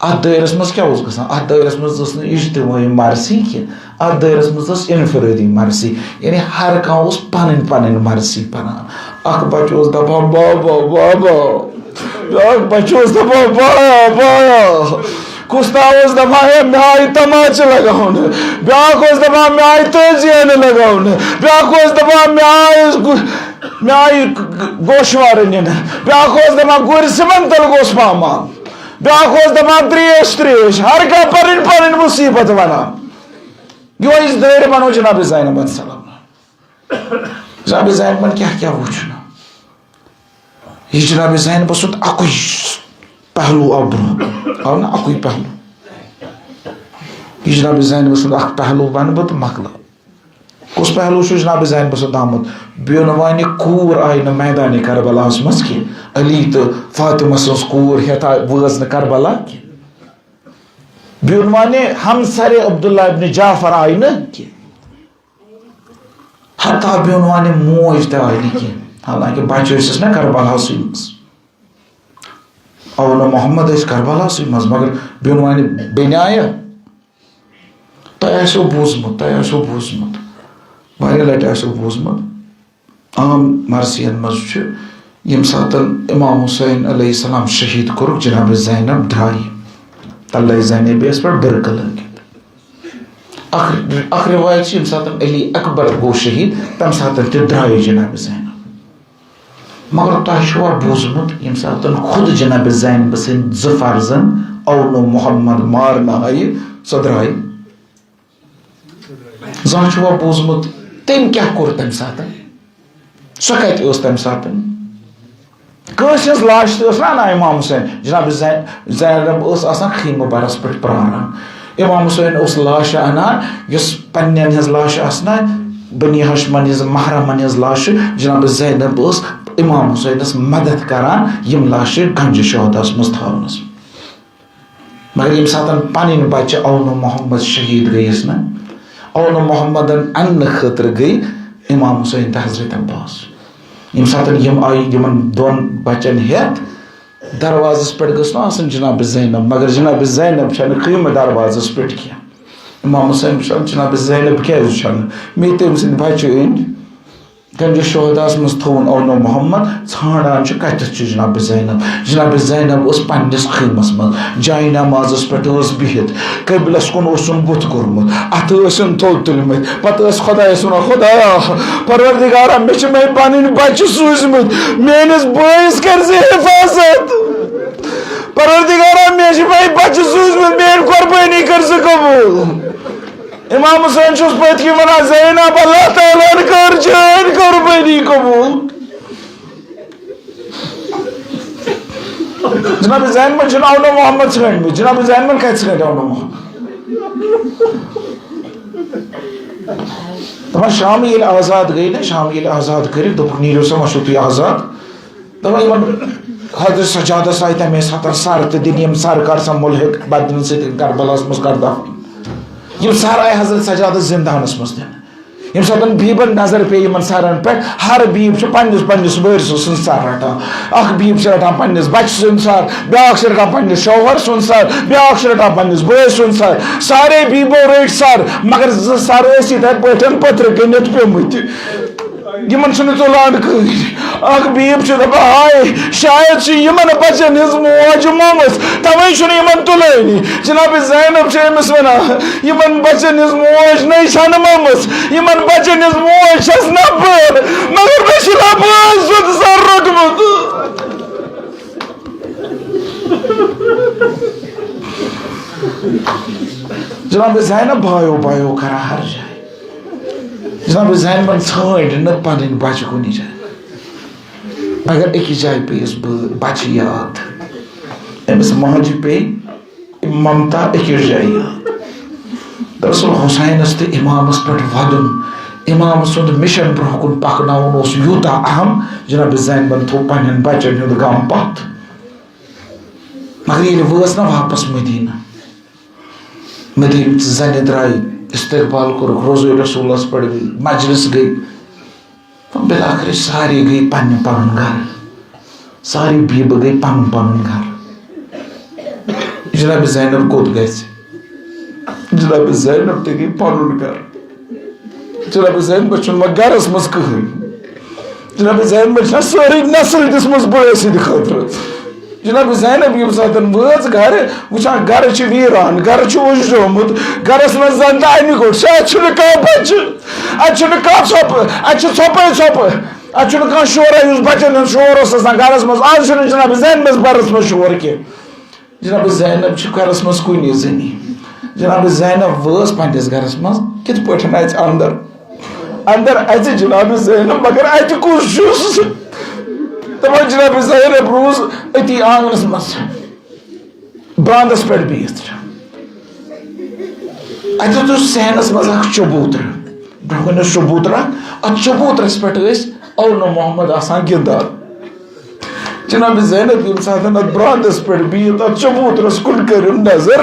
اَتھ دٲیرَس منٛز کیٛاہ اوس گژھان؟ اَتھ دٲیرَس منٛز ٲس نہٕ اجتمٲعی مرثی کینٛہہ، اَتھ دٲیرَس منٛز ٲس انفرٲدی مرثی، یعنی ہر کانٛہہ اوس پنٕنۍ پنٕنۍ مرثی پران۔ اکھ بچہٕ اوس دپان، "بابا، بابا"، بیٛاکھ بچہٕ اوس دپان، "بایا، بایا"۔ کُس تام اوس دپان، "ہے، مےٚ آیہِ تماچہِ لگاونہٕ"، بیٛاکھ اوس دپان، "مےٚ آیہِ تٲزیانہٕ لگاونہٕ"، بیٛاکھ اوس دپان، "مےٚ آیہِ گُ-، مےٚ آیہِ گ-، گ-، گوشوارٕ نِنہٕ"، بیٛاکھ اوس دپان، "گُرۍ سِمن تل گوٚژھ پامال"، بیٛاکھ اوس دپان، "تریش، تریش"، ہر کانٛہہ پنٕنۍ پنٕنۍ مُصیبت ونان۔ یِہوٚے یُس دٲیرٕ بنوو جناب زینب علیہ السلام۔ جناب زینبن کیٛاہ کیٛاہ وُچھ نہٕ؟ یہِ جناب زینب سُنٛد اَکُے پہلو آو برٛونٛہہ، آو نہ اَکُے پہلو۔ یہِ جناب زینب سُنٛد اکھ پہلو ونہٕ بہٕ تہٕ مۄکلاو۔ کُس پہلو چھُ جناب زینب سُنٛد آمُت؟ بیونوانہِ کوٗر آیہِ نہٕ میدانِ کربلاہس منٛز کینٛہہ۔ علی تہٕ فاطمہ سٕنٛز کوٗر ہٮ۪تھ آ-، وٲژ نہٕ کربلا کینٛہہ۔ بیونوانہِ ہمسرِ عبداللہ ابن جعفر آیہِ نہٕ کینٛہہ۔ حتیٰ بیونوانہِ موج تہِ آیہِ نہٕ کینٛہہ۔ حالانکہ بچہِ ٲسِس نہ کربلاہسٕے منٛز۔ او نہٕ محمد ٲسۍ کربلاہسٕے منٛز، مگر بیونوانہِ بیٚنہِ آیہِ۔ تۄہہِ آسیو بوٗزمُت، تۄہہِ آسیو بوٗزمُت، واریاہ لٹہِ آسیو بوٗزمُت۔ عام مرثین منٛز چھُ، ییٚمہِ ساتہٕ امام حسین علیہ السلام شہید کوٚرُکھ، جناب زینب درٛایہِ۔ تلے زینبی یس پٮ۪ٹھ بِرکہٕ لٲگِتھ۔ اکھ، اکھ روایت چھِ، ییٚمہِ ساتہٕ علی اکبر گوٚو شہید، تمہِ ساتہٕ تہِ درٛایہِ جناب زینب۔ مگر تۄہہِ چھُوا بوٗزمُت، ییٚمہِ ساتہٕ خود جناب زینب سٕنٛدۍ زٕ فرزند اونو محمد مارنہٕ آیہِ، سۄ درٛایہِ؟ زانٛہہ چھُوا بوٗزمُت، تٔمۍ کیٛاہ کوٚر تَمہِ ساتہٕ؟ سۄ کَتہِ ٲس تَمہِ ساتہٕ؟ کٲنٛسہِ ہٕنٛز لاش تہِ ٲس نہ اَنان امام حسین۔ جناب زین-، زینب ٲس آسان خیمہٕ بَرَس پٮ۪ٹھ پرٛاران۔ امام حسین اوس لاش اَنان، یۄس پنٛنٮ۪ن ہٕنٛز لاش آسہٕ نہ، بنی ہاشمَن ہٕنٛز، محرمَن ہٕنٛز لاشہٕ، جناب زینب ٲس امام حسینَس مدد کران یِم لاشہٕ گنجِ شہداہَس منٛز تھاونَس۔ مگر ییٚمہِ ساتہٕ پنٕنۍ بچہِ اونو محمد شہید گٔیس نہ، اونو محمدن اننہٕ خٲطرٕ گٔے امام حسین تہٕ حضرت عباس۔ ییٚمہِ ساتہٕ یِم آیہِ یِمن دۄن بچن ہٮ۪تھ دروازس پٮ۪ٹھ، گٔژھ نہٕ آسٕنۍ جناب زینب، مگر جناب زینب چھنہٕ خیمہٕ دروازس پٮ۪ٹھ کینٛہہ۔ امام حسین وٕچھان، جناب زینب کیازِ چھنہٕ؟ مےٚ تٔمۍ سٕنٛدۍ بچہِ أنۍ۔ گنجِ شہداہس منٛز تھووُن اونو محمد، ژھانڈان چھُ کتٮ۪تھ چھُ جناب زینب۔ جناب زینب ٲس پننِس خیمس منٛز، جایہِ نمازس پٮ۪ٹھ ٲس بِہِتھ، قبلس کُن اوسُن بُتھ کوٚرمُت، اتھٕ ٲسِن تھوٚد تُلمٕتۍ، پتہٕ ٲس خۄدایس ونان، خۄدایا، پروردگارا، مےٚ چھِ مےٚ پنٕنۍ بچہِ سوٗزمٕتۍ، میٲنِس بٲیِس کٔرۍ زِ حفاظت، پروردگارا، مےٚ چھِ مےٚ بچہِ سوٗزمٕتۍ، میٲنۍ قۄربٲنی کٔرۍ زِ قبوٗل۔ امام حسین چھُس پٔتۍ کِنۍ ونان، زینب، اللہ تعالیٰ ہن کٔر چٲنۍ قربٲنی قبوٗل۔ جناب زینبن چھُنہٕ اونو محمد ژھٲنٛڈمٕتۍ۔ جناب زینبن کتہِ ژھٲنٛڈۍ اونو محمد؟ دپان، شام ییٚلہِ آزاد گٔے نا، شام ییٚلہِ آزاد کٔرِکھ، دوٚپُکھ، نیٖرِو سا، وۄنۍ چھِو تُہۍ آزاد۔ دپان یِمن حضرت سجادس آیہِ تمے ساتہٕ سر تہِ دِنہٕ، یِم سر کر سا مُلحق بدرن سۭتۍ کربلاہس منٛز کر دفن۔ یِم سر آیہِ حضرت سجادس زندانس منٛز دِنہٕ۔ ییٚمہِ ساتہٕ بیٖبن نظر پیٚیہِ یِمن سرن پٮ۪ٹھ، ہر بیٖب چھُ پننِس پننِس وٲرِثہٕ سُنٛد سر رٹان۔ اکھ بیٖب چھِ رٹان پننِس بچہٕ سُنٛد سر، بیٛاکھ چھِ رٹان پننِس شوہر سُنٛد سر، بیٛاکھ چھِ رٹان پننِس بٲے سُنٛد سر۔ سارے بیٖبو رٔٹۍ سر، مگر زٕ سر ٲسۍ یِتھے پٲٹھۍ پٔتھرٕ کٔنِتھ پیٚمٕتۍ۔ یِمن چھُنہٕ تُلان کٕہٕنۍ۔ اکھ بیٖب چھُ دپان، ہاے، شاید چھِ یِمن بچن ہٕنٛز موج مٔمٕژ، توے چھُنہٕ یِمن تُلٲنی۔ جناب زینب چھِ أمِس ونان، یِمن بچن ہٕنٛز موج نَے چھنہٕ مٔمٕژ، یِمن بچن ہٕنٛز موج چھس نہ بہٕ، مگر مےٚ چھُ نہ بٲے سُنٛد سر روٚٹمُت۔ جناب زینب بایو بایو کران ہر جایہِ۔ جناب زینبن ژھٲنٛڈۍ نہٕ پنٕنۍ بچہِ کُنہِ جایہِ، مگر أکِس جایہِ پیٚیس بہٕ بچہِ یاد۔ أمِس ماجہِ پیٚیہِ ممتا أکِس جایہِ یاد۔ دراصل حسینس تہٕ امامس پٮ۪ٹھ ودُن، امام سُنٛد مِشن برونٛہہ کُن پکناوُن اوس یوٗتاہ اہم، جناب زینبن تھوٚو پننٮ۪ن بچن ہُنٛد غم پتھ۔ مگر ییٚلہِ وٲژ نہ واپس مدینہ، مدینہٕ چہِ زنہِ درٛایہِ، استقبال کوٚرُکھ، روضہ رسولس پٮ۪ٹھ گٔے، مجلس گٔے۔ تہٕ بالآخر سارے گٔے پننہِ پنُن گرٕ۔ سارے بیبہٕ گٔے پنُن پنُن گرٕ۔ جناب زینب کوٚت گژھِ؟ جناب زینب تہِ گٔے پنُن گرٕ۔ جناب زینب چھُنہٕ وۄنۍ گرس منٛز کٕہٕنۍ۔ جناب زینب چھےٚ سٲرٕے نسل دِژمٕژ بٲے سٕنٛدِ خٲطرٕ۔ جناب زینب ییٚمہِ ساتہٕ وٲژ گرٕ، وٕچھان گرٕ چھُ ویران، گرٕ چھُ اُجرومُت، گرس منٛز زن تہِ انہِ گوٚٹ، شاید چھُنہٕ کانٛہہ بچہِ، اتہِ چھُنہٕ کانٛہہ ژھۄپہٕ، اتہِ چھُ ژھۄپے ژھۄپہٕ، اتہِ چھُنہٕ کانٛہہ شورا، یُس بچن ہُنٛد شور اوس آسان گرس منٛز، آز چھُنہٕ جناب زینبس گرس منٛز شور کینٛہہ۔ جناب زینب چھِ گرس منٛز کُنی زٔنی۔ جناب زینب وٲژ پننِس گرس منٛز، کِتھ پٲٹھۍ اژِ اندر؟ اندر اژِ جناب زینب، مگر اتہِ کُس چھُس؟ دپان جناب زینب روٗز أتی آنگنس منٛز، براندس پٮ۪ٹھ بِہِتھ۔ اتٮ۪تھ اوس صحنس منٛز اکھ چبوترٕ، برونٛہہ کنہِ اوس چبوترٕ اکھ، اتھ چبوترس پٮ۪ٹھ ٲسۍ اولو محمد آسان گِنٛدان۔ جناب زینب ییٚمہِ ساتہٕ اتھ برانٛدس پٮ۪ٹھ بِہِتھ اتھ چبوترس کُن کٔرٕن نظر،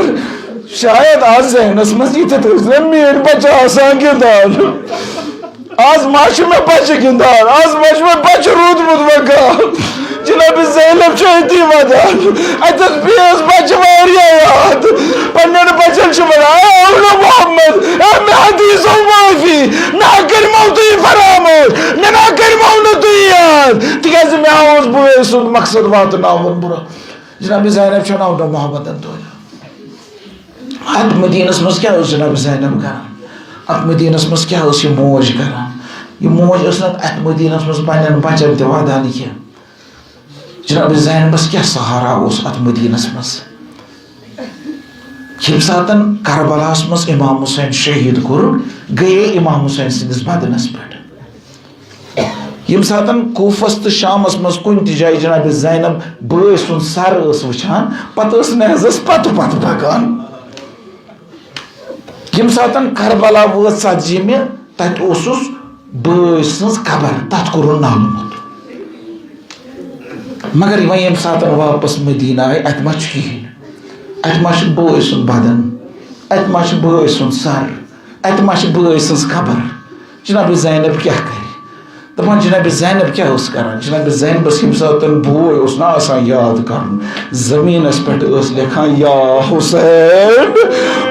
شاید آز ذہنس منٛز یہِ تہِ تھٲوزِ میٲنۍ بچہِ آسان گِنٛدان۔ آز ما چھُ مےٚ بچہِ گِنٛدان، آز ما چھُ مےٚ بچہِ روٗدمُت وۄنۍ گام۔ جناب زینب چھِ أتی ودان۔ اتٮ۪تھ بیٚیہِ ٲس بچہِ واریاہ یاد۔ پننٮ۪ن بچن چھِ ونان، "اے اولو محمد، اے مےٚ ہا دیٖزیو معٲفی، مےٚ ہا کٔرمو تُہۍ فراموش، مےٚ نہ کٔرمو نہٕ تُہۍ یاد، تِکیازِ مےٚ ہا اوس بٲے سُنٛد مقصد واتناوُن برونٛہہ۔" جناب زینب چھِ ونان، اولو محمدن توٚر۔ اتھ مدینس منٛز کیٛاہ ٲس جناب زینب کران؟ اتھ مدینس منٛز کیٛاہ ٲس یہِ موج کران؟ یہِ موج ٲس نہٕ اتھ مدینس منٛز پننٮ۪ن بچن تہِ ودان کینٛہہ۔ جناب زینبس کیٛاہ سہارا اوس اتھ مدینس منٛز؟ ییٚمہِ ساتن کربلاہس منٛز امام حسین شہید کوٚرُکھ، گٔیے امام حسین سٕنٛدِس بدنس پٮ۪ٹھ۔ ییٚمہِ ساتن کوفس تہٕ شامس منٛز کُنہِ تہِ جایہِ جناب زینب بٲے سُنٛد سر ٲس وٕچھان، پتہٕ ٲس نہزس پتہٕ پتہٕ پکان۔ ییٚمہِ ساتن کربلا وٲژ ژتجیمہِ، تتہِ اوسُس بٲے سٕنٛز قبر، تتھ کوٚرُن نالہٕ موٚت۔ مگر وۄنۍ ییٚمہِ ساتن واپس مدینہ آے، اتہِ ما چھُ کِہیٖنۍ؟ اتہِ ما چھُ بٲے سُنٛد بدن؟ اتہِ ما چھُ بٲے سُنٛد سر؟ اتہِ ما چھِ بٲے سٕنٛز قبر؟ جناب زینب کیٛاہ کرِ؟ دپان جناب زینب کیٛاہ ٲس کران؟ جناب زینبس ییٚمہِ ساتہٕ بوے اوس نا آسان یاد کرُن، زٔمیٖنس پٮ۪ٹھ ٲس لیکھان، "یا حسین۔"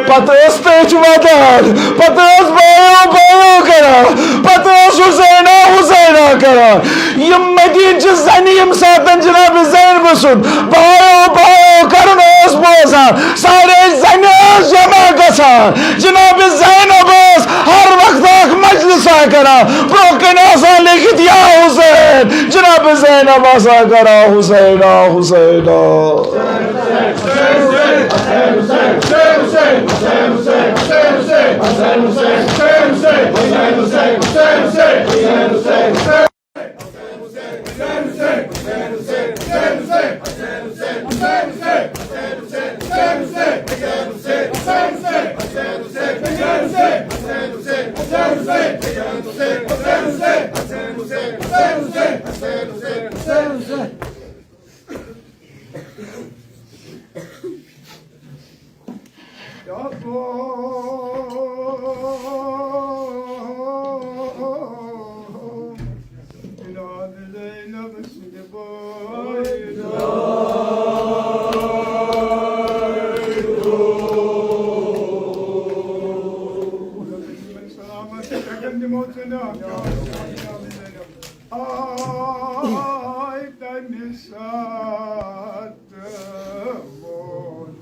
پتہٕ ٲس تٔچھ ودان، پتہٕ ٲس بایو بایو کران، پتہٕ ٲس حسینا حسینا کران۔ یِم مدیٖنہٕ چہِ زنہِ ییٚمہِ ساتہٕ جناب زینب سُنٛد بایو بایو کرُن اوس بوزان، سارے زنہِ ٲس جمع گژھان۔ جناب زینب ٲس ہر وقتہٕ اکھ مجلسا کران، برونٛہہ کنہِ آسان لیکھِتھ، "یا حسین۔" جناب زینب آسان کران، "حسینا، حسینا۔" سلامت تقدمو ژٕ نہ۔ آے تمہِ ساتہٕ ووت۔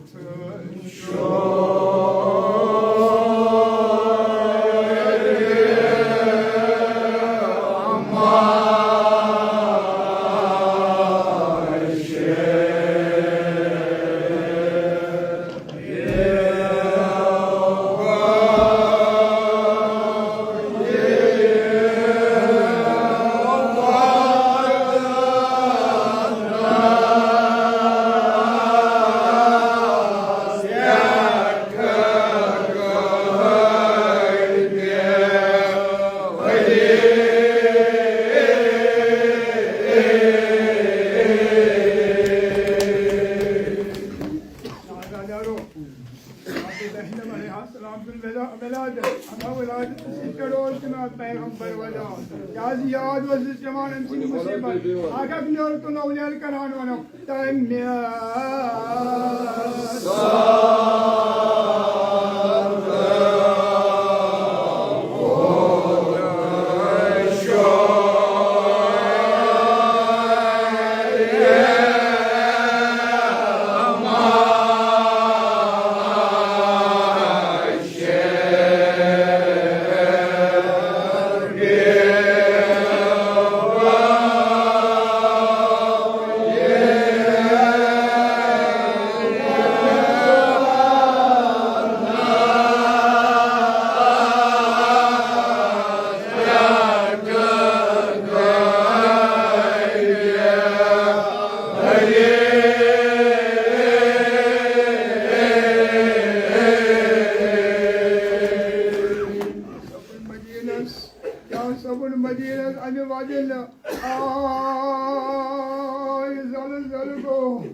السلام سُنٛد ولا-، ولادت، اما ولادت سۭتۍ پٮ۪ٹھ اوس جناب پیغمبر وَنان۔ کیٛازِ یاد اوس أسۍ پٮ۪وان أمۍ سٕنٛدِ مُصیٖبت۔ اکھ اکھ نیوٗر تہٕ نولیل کران وَنو تَمہِ۔ زلگو،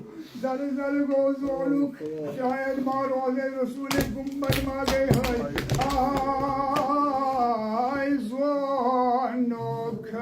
زل زلگو زولک، شاید ما روزے رسول گنبد ما گئے ہے۔ آئے زونک۔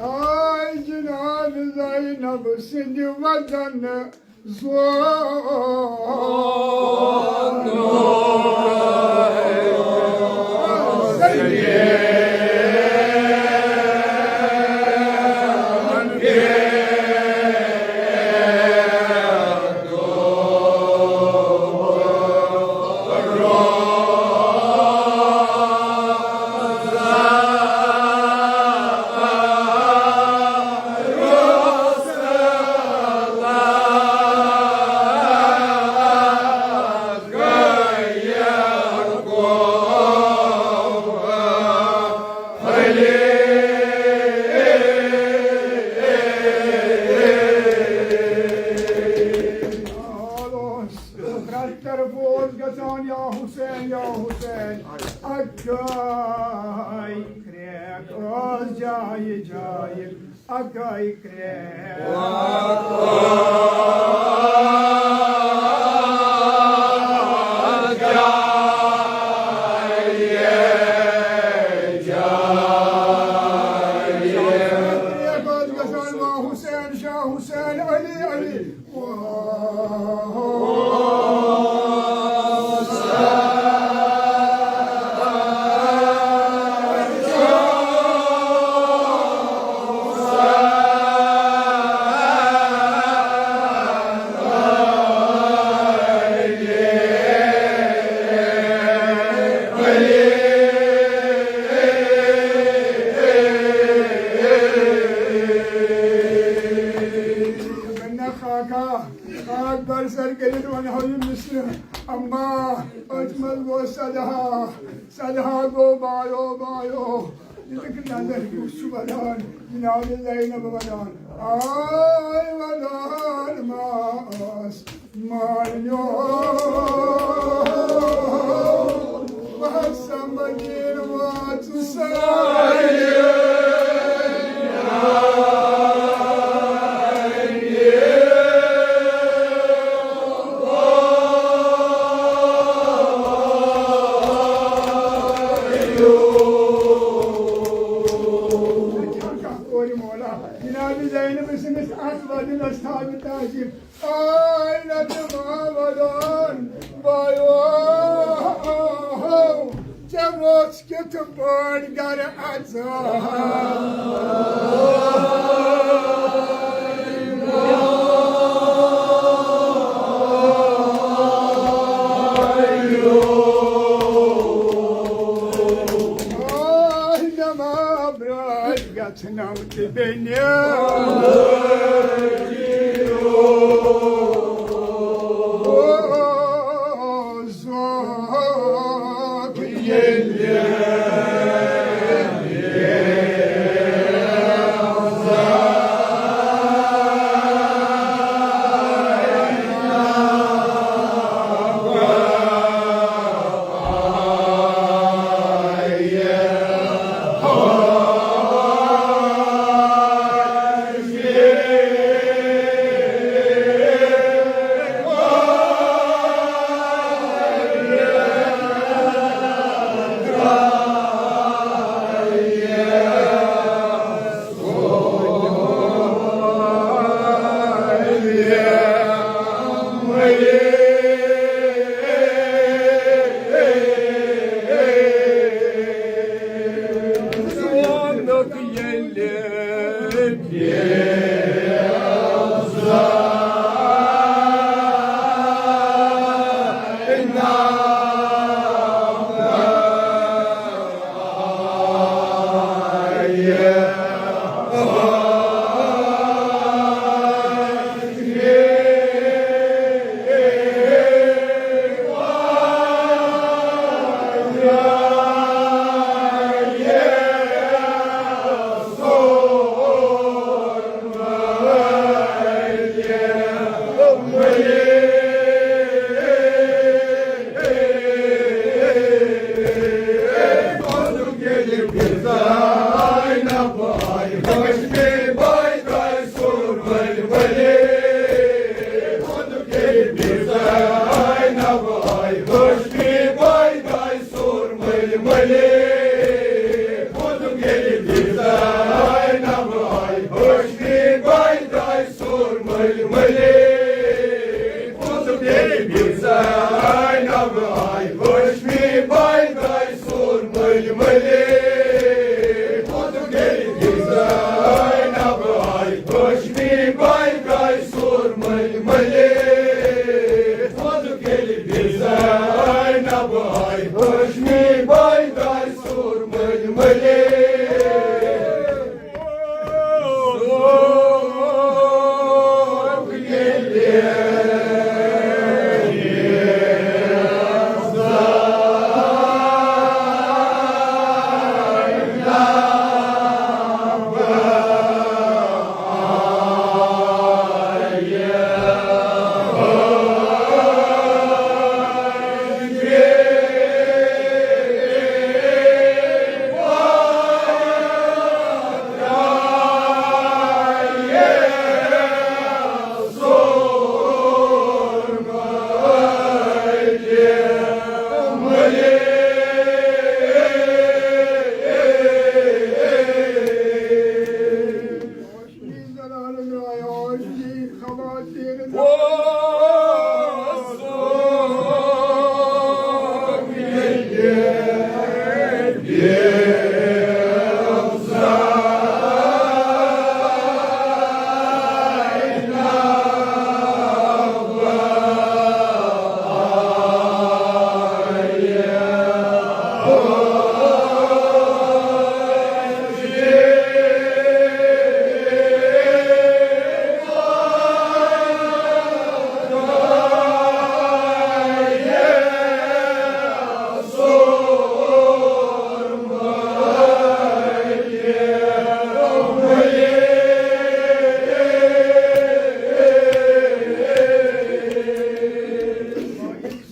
آے جناب زینب سٕنٛدِ وطن زوال۔ پرٛٮ۪تھ طرفہٕ اوس گژھان، یا حسین، یا حسین، اَکٲے کرٛٮ۪کھ ٲس جایہِ جایہِ، اَکٲے کرٛٮ۪کھ۔ کرٛٮ۪کھ ٲس گژھان، یا حسین، شاہ حسین، علی، علی۔ خاکہ، خاک بر سر کٔرِتھ وَنہو یہِ مِصرٕ، اما أتھۍ منٛز گوٚو صدہا، صدہا گوٚو بایو، بایو۔ ییٚلہِ نظر کُس چھُ وَدان، جناب زینب وَدان، آے وَدان ما ٲس۔ مانیو، بہٕ ہسا مدیٖنہٕ واتہٕ سارِ۔ کورِ مولا، جناب زینب سٕنٛدِس اَتھ وَدنَس تھاوِ تعظیٖم۔ آینہ تہٕ ما وَدان بایو، ژےٚ ووٚژھ کِتھ پٲٹھۍ گَرٕ اَژان؟ آینہ ما برٛاے یَتھ نَم تہِ بیٚنہِ۔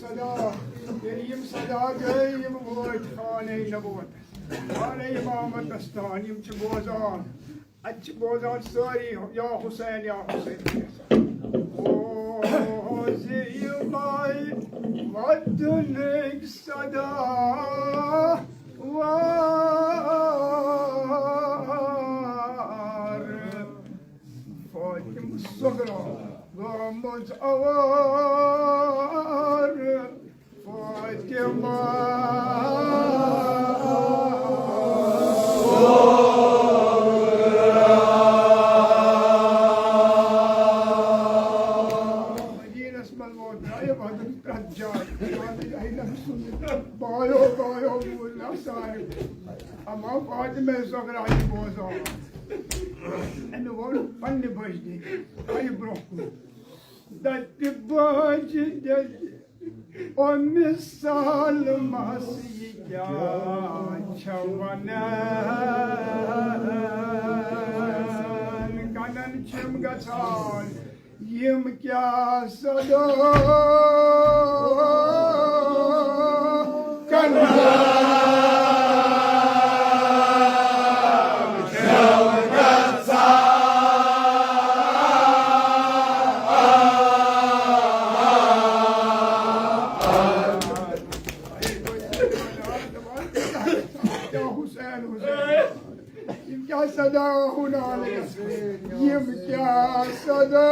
صدا، ییٚلہِ یِم صدا گٔے، یِم وٲتۍ خانَے نبوت، خانَے امامتَس تام، یِم چھِ بوزان، اَتہِ چھِ بوزان سٲری، یا حسین، یا حسین۔ او زِ یِمَے وطنٕکۍ صدا وار، فاطمہ صغرا گٔمٕژ اوار۔ فاطمہ۔ مدینس منٛز ووت غایب حضرت پرٛٮ۪تھ جایہِ۔ بایو، بایو، بوٗز نہ سارے۔ اما فاطمہ صغرا یہِ بوزان۔ أمۍ ووٚن پننہِ بجنہِ، آیہِ برٛونٛہہ کُن۔ دَپہِ بجہِ دِلہِ، اُمہِ سلمس یہِ کیٛاہ چھےٚ ونان؟ کنن چھِم گژھان یِم کیٛاہ صدا کنن۔ حسین، حسین۔ یِم کیٛاہ صدا ہُنان، یِم کیٛاہ صدا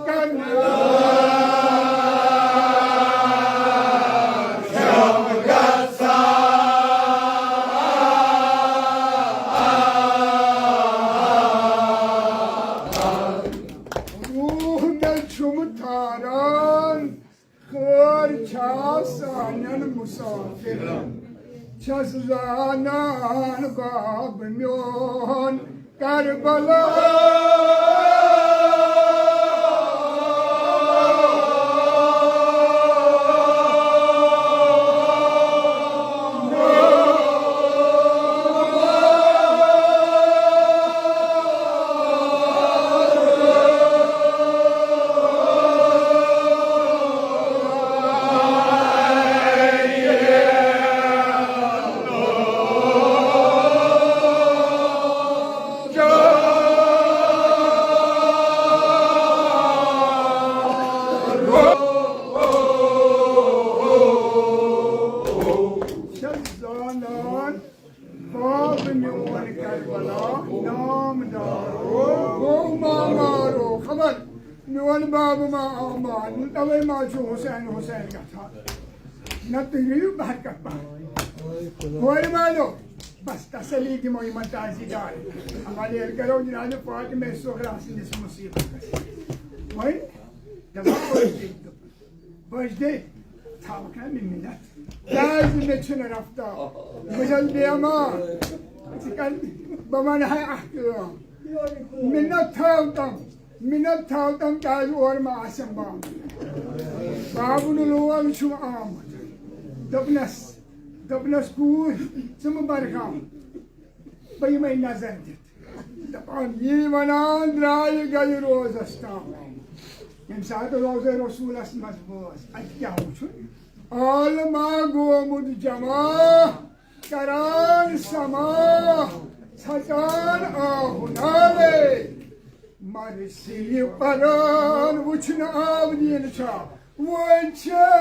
کنان۔ روح مےٚ چھُم تھاران، خٲر چھا سانٮ۪ن مُسافِرن؟ چھَس زانان باب میون کربلا۔ میون باب ما آو ماننہٕ، توے ما چھُ حسین حسین گژھان۔ نہ تُہۍ رُیِو برکت پہن۔ کورِ والو، بس تسلی دِمو یِمن تعزیدار۔ اما ییٚلہِ کرو جناب فاطمہ صغرا سٕنٛدِس مصیبتس۔ وۄنۍ دپان بٔجدے، بٔجدے، تھاوکھ نا مےٚ مِنت؟ کیازِ مےٚ چھُنہٕ رفتار؟ بہٕ چھَس بیمار۔ ژٕ کر، بہٕ ونہٕ ہا اکھ کٲم۔ مِنت تھاو تم، مِنت تھاو تم، کیازِ اورٕ ما آسٮ۪م بامبر؟ بابُن لول چھُم آمُت۔ دوٚپنس، دوٚپنس، کوٗر، ژٕ مہٕ برکھاو، بہٕ یِمے نظر دِتھ۔ دپان، یی ونان درٛایہِ گرِ روزس تام۔ ییٚمہِ ساتہٕ روزے رسولس منٛز وٲژ، اتہِ کیٛاہ وُچھُن؟ عالما گومُت جمع، کران سما، ژھچان آہُ نالے۔ مرثی پران وُچھنہٕ آو دین چھا، وُچھنہٕ۔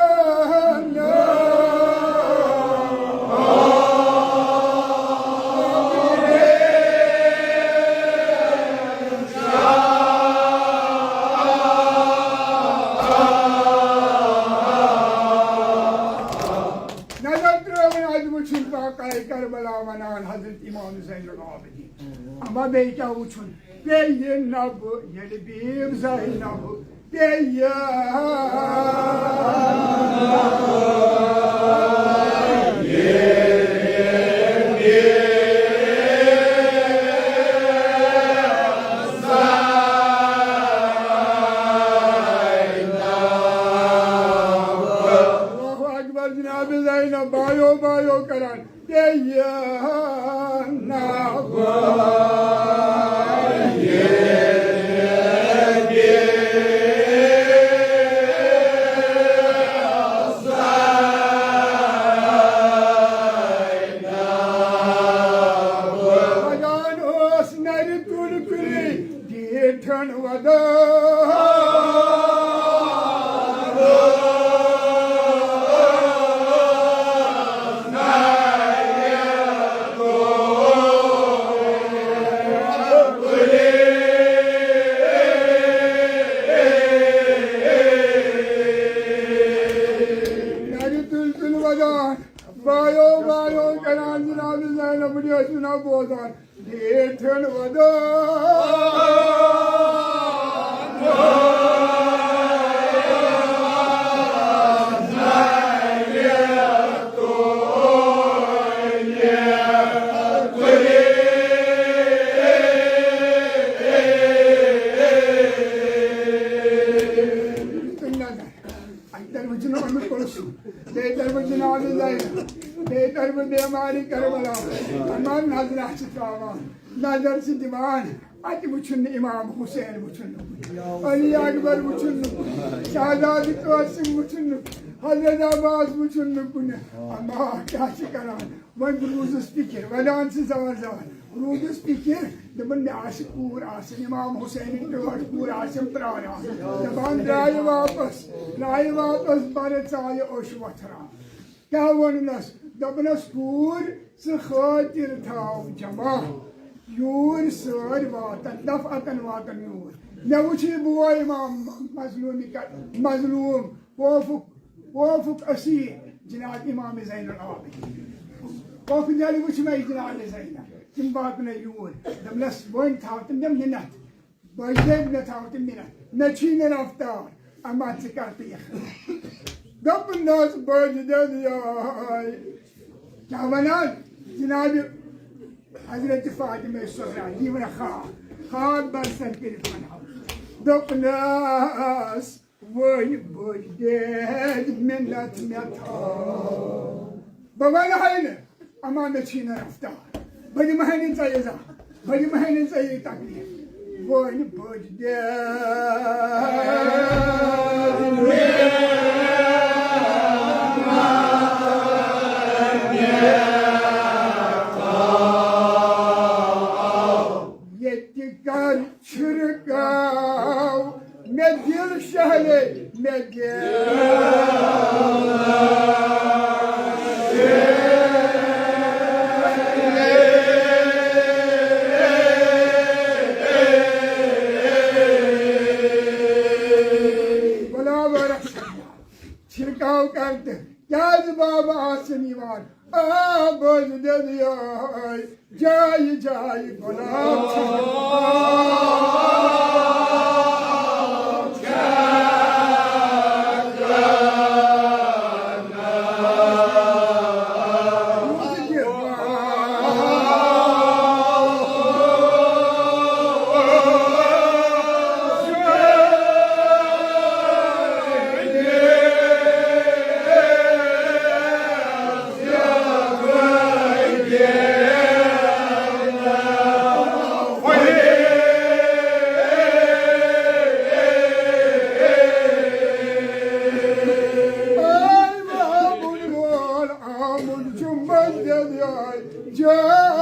نظر ترٲوٕن، اتہِ وُچھِن واقعہ کربلا ونان حضرت امام زین العابدین۔ اما بیٚیہِ کیٛاہ وُچھُن؟ پیٚیہِ نبہٕ ییٚلہِ بیٖب زینب پیٚیہِ۔ اللہ اکبر، جناب زینب بایو بایو کران۔ پکان اوس نرِ تُلۍ تُلۍ ڈیٹھن ودان۔ نرِ تُلۍ تُلۍ ودان، بایو بایو کران جناب زینب ڈیٹھن بوزان۔ ڈیٹھن ودان۔ اَکہِ طرفہٕ چھُنہٕ اَمیُک کُلثوم، بیٚیہِ طرفہٕ جناب زینب، بیٚیہِ طرفہٕ بیمارِ کربلا۔ اما نظرہ چھِ ترٛاوان، نظر چھِ دِوان، اَتہِ وٕچھُن نہٕ امام حسین وٕچھُن نہٕ کُنہِ، علی اکبر وٕچھُن نہٕ کُنہِ، شہزادٕ قاسم وٕچھُن نہٕ کُنہِ، حضرت عباس وٕچھُن نہٕ کُنہِ۔ اما کیٛاہ چھِ کران؟ وۄنۍ روٗزُس فِکِر، وَنان چھِ زار زار، روٗدُس فِکِر، دوٚپُن، مےٚ آسہِ کوٗر آسٕنۍ، اِمام حُسینٕنۍ ٹٲٹھ کوٗر آسٮ۪م پرٛاران۔ دَپان، درٛایہِ واپس، درٛایہِ واپس، بَرٕ ژایہِ اوٚش وۄتھران۔ کیٛاہ ووٚننَس؟ دوٚپنَس، کوٗر، ژٕ خٲطِر تھاو جمع، یوٗرۍ سٲرۍ واتَن، دفعتن واتَن یوٗرۍ۔ مےٚ وٕچھ یہِ بوے اِمام مظلوٗمی کَتھ، مظلوٗم، خوفُک، خوفُک اسیر جناب امام زین العابدین۔ خوفہٕ دِل وٕچھ مےٚ جناب زینب، تِم واتنٲے یوٗرۍ۔ دوٚپنَس، وۄنۍ تھاو تِم مےٚ مِنت، بٔجۍ دٔلۍ مےٚ تھاو تِم مِنت، مےٚ چھی نہٕ رفتار، اما ژٕ کر تہٕ یہِ۔ دوٚپنَس، بٔجۍ دٔلۍ یاے، کیٛاہ وَنان جناب حضرت فاطمہ صغرا، یہِ وَنان خواب، خواب بَرسَر کٔرِتھ وَنان۔ دوٚپنَس، وۄنۍ بٔڑۍ دید مِنت مےٚ تھاو۔ بہٕ وَنہٕ ہاے نہٕ، اما مےٚ چھی نہٕ رفتار۔ بہٕ دِمہٕ ہاے نہٕ ژےٚ یہِ زانٛہہ، بہٕ دِمہٕ ہاے نہٕ ژےٚ یہِ تکلیف۔ وۄنۍ بٔڑۍ دید مِنت مےٚ تھاو۔ ییٚتہِ کر چھِرکاو مےٚ دِل شہلے مےٚ دِل۔ کاو کرتہٕ، کیازِ بابہٕ آسن یِوان؟ آ، بٔلۍ دِل یہے جایہِ جایہِ گۄلاب ژھانٛڈان۔ آمُت چھُ مٔنزِل یار جان۔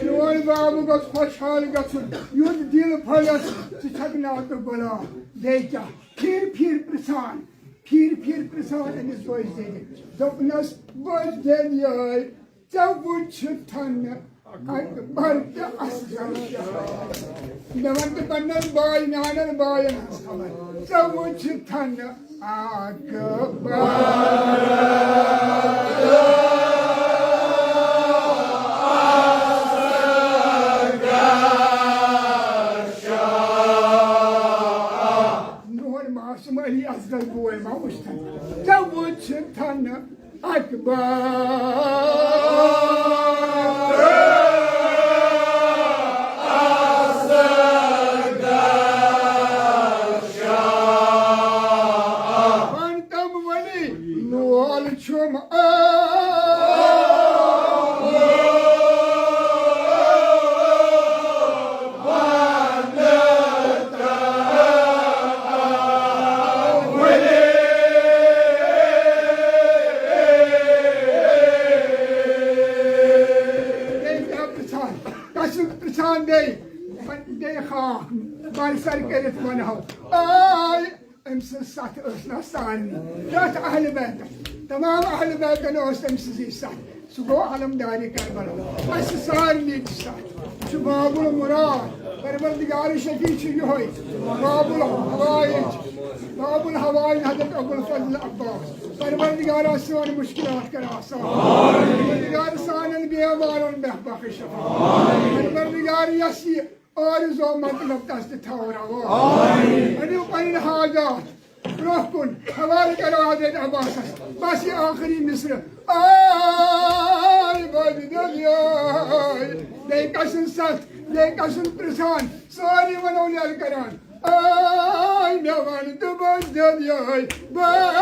میون بابہٕ گوٚژھ خۄشحال گژھُن، یُتھ دِل پھٔلِس، ژٕ چھکھ ناو تہٕ غلام۔ بیٚیہِ کیٛاہ؟ پھِر پھِر پرٛژھان، پھِر پھِر پرٛژھان أمِس بٲے زیٚدِ۔ دوٚپنَس، بٲے زیٚدِ یٲرۍ، ژےٚ وُچھِتھ نہٕ اکبر تہٕ اصغر شاہ۔ مےٚ وَن تہٕ پننٮ۪ن باے، میانٮ۪ن باین ہٕنٛز خبر۔ ژےٚ وُچھِتھ نہٕ اکبر۔ میون معصوم علی اصغر بوے ما وُچھتھن؟ ژےٚ وُچھتھن اکبر۔ پنتم ولی لول چھُم۔ بیٚیہِ کیٛاہ پرٛژھان؟ کَسُک پرٛژھان بیٚیہِ؟ بیٚیہِ خاک بَر سَر کٔرِتھ وَنہو۔ آے أمۍ سٕنٛز ستھ ٲس نہ سارنٕے، پرٛٮ۪تھ اہلِ بیتَن، تمام اہلِ بیتَن ٲس أمۍ سٕنٛزٕے ستھ۔ سُہ گوٚو علمدارِ کربلا۔ اَسہِ سارنٕے چھِ ستھ۔ یہِ چھُ باب المراد۔ پروردگار شفیع چھُ یِہوٚے۔ باب الحوائج، باب الحوائج حضرت ابو الفضل عباس۔ پروردگارا سٲنۍ مشکلات کر آسان۔ پروردگار سانٮ۪ن بیمارن دِ بخش شفا۔ پروردگار یۄس یہِ آرزو مطلب تس تہِ تھاو روا۔ آمین۔ أنِو پنٕنۍ حاجات برٛونٛہہ کُن حوالہٕ کرو حضرت عباسس۔ بس یہِ ٲخری مصرٕ۔ آے بٔلۍ دِل یٲرۍ، بیٚیہِ کسُن ستھ، بیٚیہِ کسُن پرٛژھان، سٲری ونو لٮ۪ل کران۔ آے مےٚ ون تہٕ بٔلۍ دِل یٲرۍ، بس۔